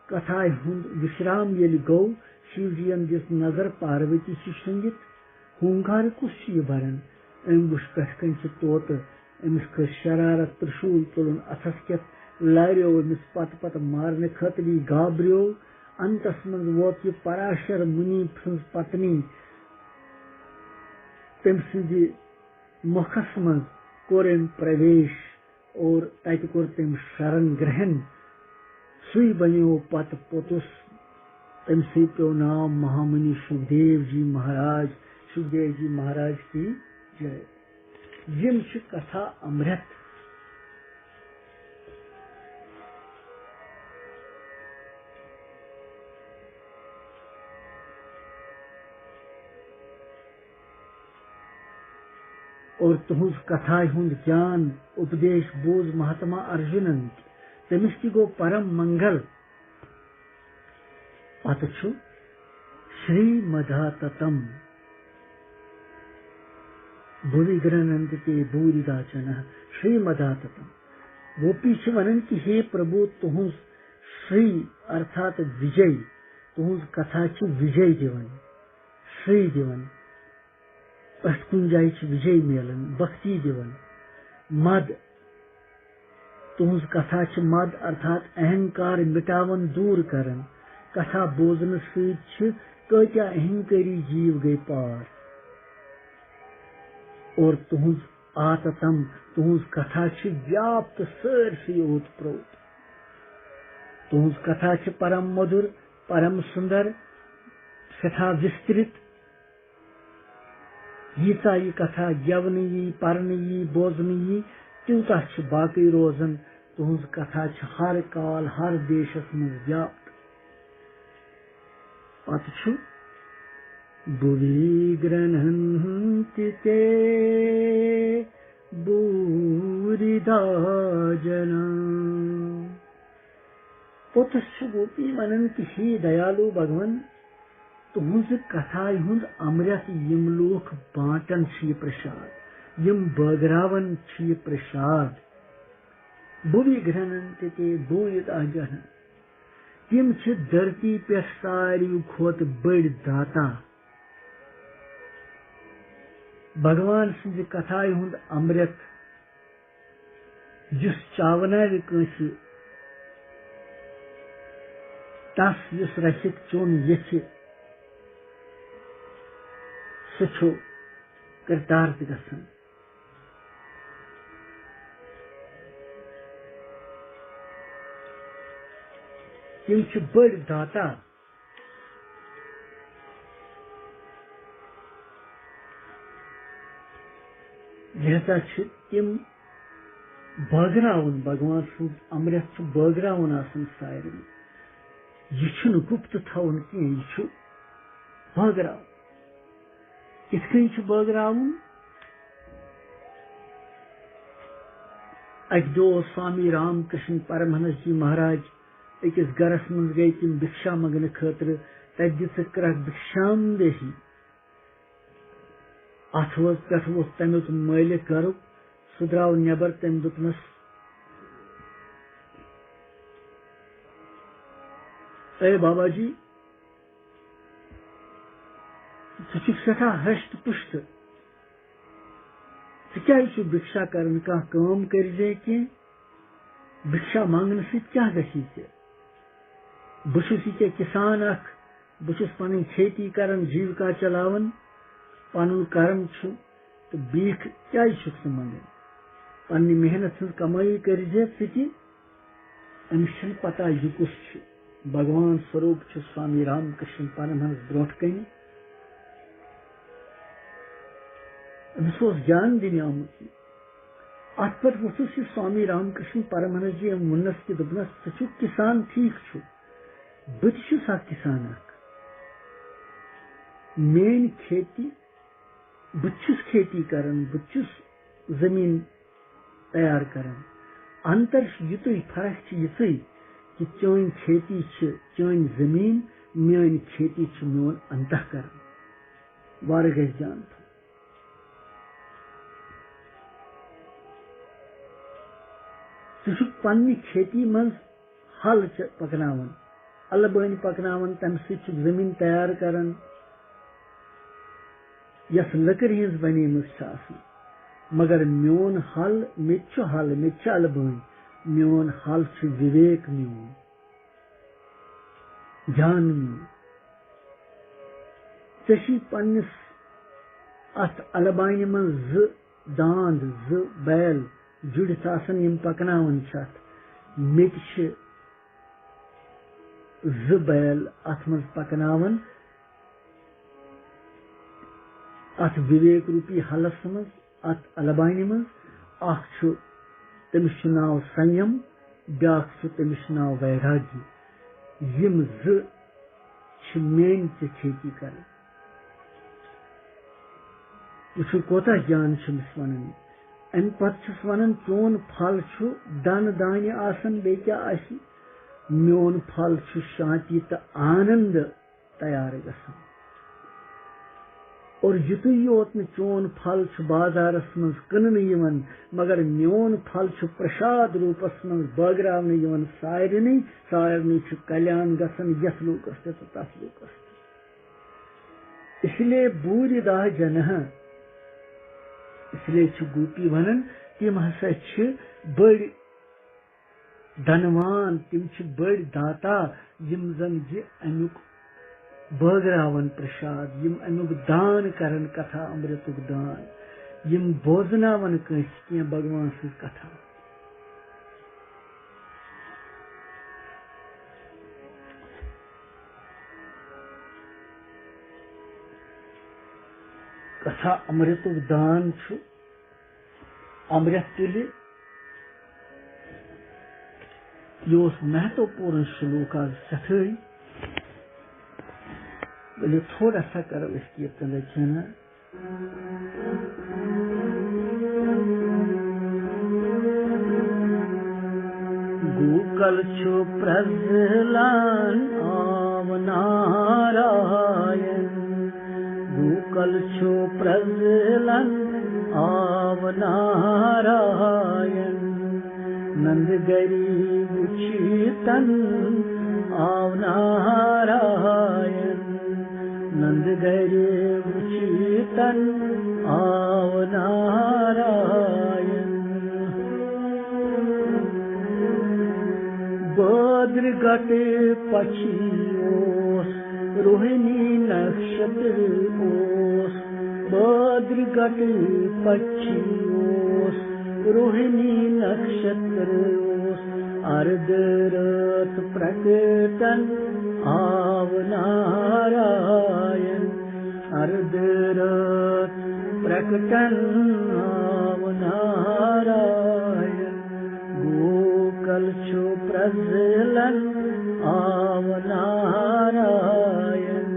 کتھایہِ ہُنٛد وشرام ییٚلہِ گوٚو، شیو جی ین دِژ نظر پاروتی چھِ شۄنٛگِتھ۔ ہونکار کُس چھُ یہِ بران؟ أمۍ وُچھ پٮ۪ٹھٕ کنہِ چھِ طوطہٕ۔ أمِس کھٔژ شرارت، ترشوٗل تُلُن اَتھس کٮ۪تھ، لاریو أمِس پتہٕ پتہٕ مارنہٕ خٲطرٕ۔ یہِ گابریو۔ انتس منٛز ووت یہِ پراشر مُنی سٕنٛز پتنی۔ تٔمۍ سٕنٛدِ مۄکھس منٛز کوٚر أمۍ پرویش اور تتہِ کوٚر تٔمۍ شرن گرہن۔ سُے بنیو پتہٕ پوٚتُس۔ تٔمۍ سٕے پیوٚو ناو مہامُنی شُکدیو جی مہاراج، شُکدیو جی مہاراج کی جے۔ یِم چھِ کتھا امرت۔ اور تُہٕنٛز کتھایہِ ہُنٛد گیان اُپدیش بوٗز مہاتما ارجُنن تہِ۔ تٔمِس تہِ گوٚو پرم منگل۔ پتہٕ چھُ شری مدھاتتم۔ بھوی گرہننتی تے بھوریدا جنہ شری مدھاتتم۔ گوپی چھِ ونان کہِ ہے پربھو، تُہٕنٛز شری ارتھات وجے، تُہٕنٛز کتھا چھِ وجے دِوان، شری دِوان۔ پرٛٮ۪تھ کُنہِ جایہِ چھِ وِجے میلان، بختی دِوان۔ مد، تُہٕنٛز کتھا چھِ مد ارتھات اہنکار مٹاوان، دوٗر کران۔ کتھا بوزنہٕ سۭتۍ چھِ کٲتیاہ اہنکٲری جیٖو گٔے پار۔ اور تُہٕنٛز آتتم، تُہٕنٛز کتھا چھِ ویاپت سٲرسٕے اوت پروت۔ تُہٕنٛز کتھا چھِ پرم مدُر، پرم سُندر، سٮ۪ٹھاہ وِسترِت۔ ییٖژاہ یہِ کتھا گٮ۪ونہٕ یی، پرنہٕ یی، بوزنہٕ یی، تیوٗتاہ چھِ باقٕے روزان۔ تُہٕنٛز کتھا چھِ ہر کال، ہر دیشس منٛز ویاپت۔ پتہٕ چھُ بُوی گرہننتی تے بھوریدا جنہ۔ پوٚتُس چھِ گوپی ونان کہِ ہے دیالو بھگوان، تُہٕنٛزِ کتھایہِ ہُنٛد امرت یِم لوٗکھ بانٹان چھِ یہِ پرشاد، یِم بٲگراوان چھِ یہِ پرشاد، بُوی گرہننتی تے بھوریدا جنہ۔ تِم چھِ دھرتی پٮ۪ٹھ ساروی کھۄتہٕ بٔڑۍ داتا۔ بھگوان سٕنٛزِ کتھایہِ ہُنٛد امرت یُس چاوناوِ کٲنٛسہِ، تس یُس رچھِتھ چوٚن یژھِ، سُہ چھُ کرتارتھ گژھان۔ تِم چھِ بٔڑۍ داتا۔ لہذا چھِ تِم بٲگراوُن، بھگوان سُنٛد امرت چھُ بٲگراوُن آسان سارنٕے۔ یہِ چھُنہٕ گُپت تھاوُن کینٛہہ، یہِ چھُ بٲگراوُن۔ کِتھ کٔنۍ چھُ بٲگراوُن؟ اَکہِ دۄہ اوس سوامی رام کرشن پرمہنس جی مہاراج أکِس گرس منٛز، گٔے تِم بھکشا منٛگنہٕ خٲطرٕ۔ تَتہِ دِژٕکھ کرٛکھ بھکشام دیہی۔ اَتھ ووت، پٮ۪ٹھٕ ووٚتھ تَمیُک مٲلِک گرُک، سُہ درٛاو نٮ۪بر، تٔمۍ دوٚپنَس، "اے بابا جی، ژٕ چھُکھ سٮ۪ٹھاہ ہشت پُشت۔ ژٕ کیٛازِ چھُکھ بھکشا کران؟ کانٛہہ کٲم کٔرۍ زِ کینٛہہ۔ بھکشا منٛگنہٕ سۭتۍ کیٛاہ گژھی ژےٚ؟ بہٕ چھُس یہِ کیٛاہ کِسان اکھ، بہٕ چھُس پنٕنۍ کھیتی کران، جیٖوِکا چلاوان، پنُن کرم چھُ، تہٕ بیٖکھ کیٛازِ چھُکھ ژٕ منٛگان؟ پننہِ محنت ہٕنٛز کمٲیی کٔرۍ زِ ژٕ تہِ۔" أمِس چھَنہٕ پتہ یہِ کُس چھُ۔ بھگوان سوروپ چھُ سوامی رام کرشن پرمہنس برونٛٹھ کنہِ۔ أمِس اوس گیان دِنہِ آمُت۔ اتھ پٮ۪ٹھ ووٚتھُس یہِ سوامی رام کرشن پرمہنس جی، أمۍ ووٚننس کہِ، دوٚپنس، "ژٕ چھُکھ کِسان، ٹھیٖک چھُ، بہٕ تہِ چھُس اکھ کِسان اکھ۔ میٲنۍ کھیتی، بہٕ تہِ چھُس کھیتی کران، بہٕ تہِ چھُس زٔمیٖن تیار کران۔ انتر چھُ یِتُے، فرق چھِ یِژٕے کہِ چٲنۍ کھیتی چھِ چٲنۍ زٔمیٖن، میٲنۍ کھیتی چھُ میون انتہ کرن۔" وارٕ گژھِ جان تھاوُن۔ ژٕ چھُکھ پننہِ کھیتی منٛز ہل چ-، پکناوان، الہٕ بٲنۍ پکناوان، تمہِ سۭتۍ چھُکھ زٔمیٖن تیار کران، یۄس لٔکرِ ہٕنٛز بنیمٕژ چھِ آسان۔ مگر میون ہل، مےٚ تہِ چھُ ہل، مےٚ تہِ چھِ الہٕ بٲنۍ، میون ہل چھُ وِویک میون۔ جان میون۔ ژےٚ چھی پننِس اتھ الہٕ بانہِ منٛز زٕ داند، زٕ بیل جُڑِتھ آسان، یِم پکناوان چھِ اتھ۔ مےٚ تہِ چھِ زٕ بیل اتھ منٛز پکناوان، اتھ وِویک روٗپی ہلس منٛز۔ اتھ الہٕ بانہِ منٛز۔ اکھ چھُ، تٔمِس چھُ ناو سنیم، بیٛاکھ چھُ، تٔمِس چھُ ناو ویراگی۔ یِم زٕ چھِ میٲنۍ ژےٚ کھیتی کرٕنۍ۔ وٕچھِو، کوتاہ جان چھُ أمِس وَنان۔ اَمہِ پتہٕ چھُس وَنان، چون پھل چھُ دَنہٕ دانہِ آسان، بیٚیہِ کیٛاہ آسہِ؟ میون پھل چھُ شانتی تہٕ آنند تیار گژھان۔ اور یُتُے یوت نہٕ چون پھل چھُ بازارس منٛز کٕننہٕ یِوان، مگر میون پھل چھُ پرشاد روٗپس منٛز بٲگراونہٕ یِوان سارنٕے، سارنٕے چھُ کلیان گژھان، یتھ لوٗکس تہِ تہٕ تتھ لوٗکس تہِ۔ اس لیے بوٗرِ داہ جنہ، اس لیے چھُ گوپی ونان، تِم ہسا چھِ بٔڑۍ دنوان، تِم چھِ بٔڑۍ داتا، یِم زن زِ امیُک بٲگراون پرشاد، یِم امیُک دان کرن، کتھا امرتُک دان، یِم بوزناون کٲنٛسہِ کینٛہہ بھگوان سٕنٛز کتھا۔ کتھا امرتُک دان چھُ امرت تُلہِ۔ یہِ اوس مہتوپوٗرن شلوک آز سٮ۪ٹھٲے۔ ؤلِو تھوڑا سا کرو أسۍ کیٖرتن رچنا۔ گوکل چھُ پرٛزلان آو ناراین۔ گوکل چھُ پرٛزلان آو ناراین۔ نند گری وُچھِتن آو ناراین۔ نند گری وُچھِتن آو ناراین۔ بٲدرِ گٹہٕ پچھی اوس، روہنی نکشتر اوس۔ بٲدرِ گٹہٕ پچھی اوس، روہنی نکشتر اوس۔ ارد رٲژ پرکٹن آو ناراین۔ ارد رٲژ پرکٹن آو ناراین۔ گوکل چھُ پرٛزلان آو ناراین۔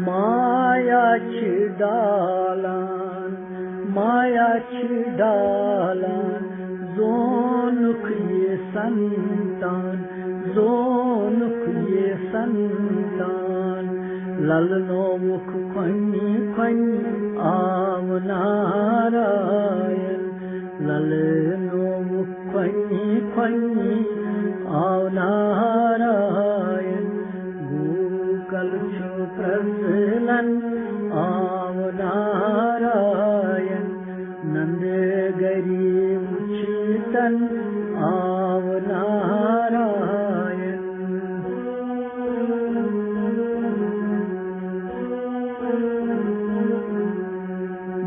مایا چھِ ڈالان، مایا چھِ ڈالان، زونُکھ یہِ سنتان، زونُکھ یہِ سنتان۔ للنووُکھ کھۄنہِ کھۄنہِ آو ناراین۔ للنووُکھ کھۄنہِ کھۄنہِ آو ناراین۔ گوکل چھُ پرٛزلان آو ناراین۔ نند گری وُچھِتن آو ناراین۔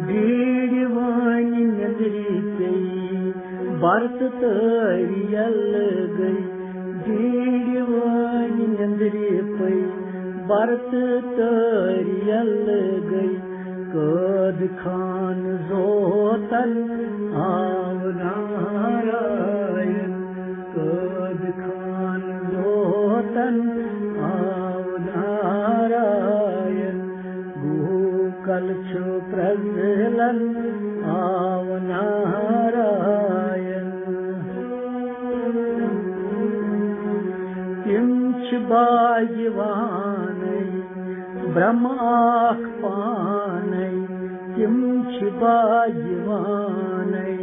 بیٖڑِ وٲنۍ نیٚنٛدرِ پیٚیہِ، برتہٕ تٲرۍ یلہٕ گٔے۔ بیٖڑِ وٲنۍ نیٚنٛدرِ پیٚیہِ، برتہٕ تٲرۍ یلہٕ گٔے۔ قٲد خان زوتن آو ناراین۔ قٲد خان زوتن آو ناراین۔ گوکل چھُ پرٛزلان آو ناراین۔ تِم چھِ باگِوانَے، برٛہما اکھ پانَے۔ تِم چھِ باگِوانَے،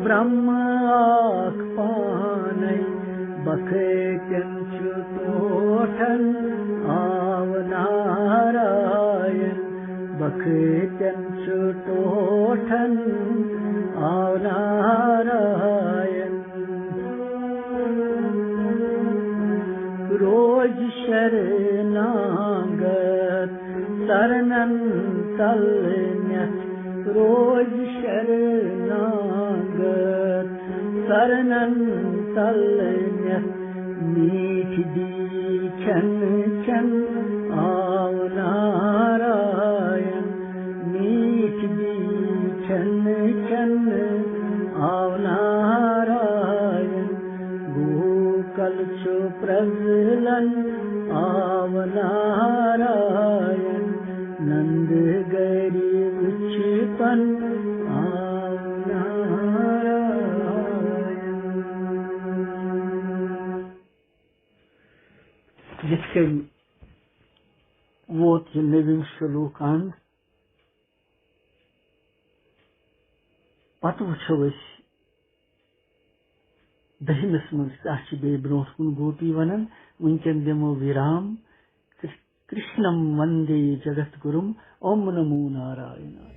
برٛہما اکھ پانَے۔ بکھٲتٮ۪ن چھُ ٹوٹھن آو ناراین۔ بکھٲتٮ۪ن چھُ ٹوٹھن آو ناراین۔ روزِ شرناگت چرنن تل نِتھ، روزِ شرناگت چرنن تل نِتھ۔ میٖٹھۍ بیٖچھن کھٮ۪ن آو ناراین، میٖٹھۍ بیٖچھن کھٮ۪ن آو ناراین۔ گوکل چھُ پرٛزلن آو ناراین، نند گری وُچھتن آو ناراین۔ یِتھ کٔنۍ ووت یہِ نٔوِم شلوک اند، پتہٕ وٕچھو أسۍ دٔہمِس منٛز کیٛاہ چھِ بیٚیہِ برٛونٛٹھ کُن گوپی ونان۔ وٕنکٮ۪ن دِمو وِرام۔ کر-، کرشنم وندے جگت گُرُم، اوم نمو نارائناے۔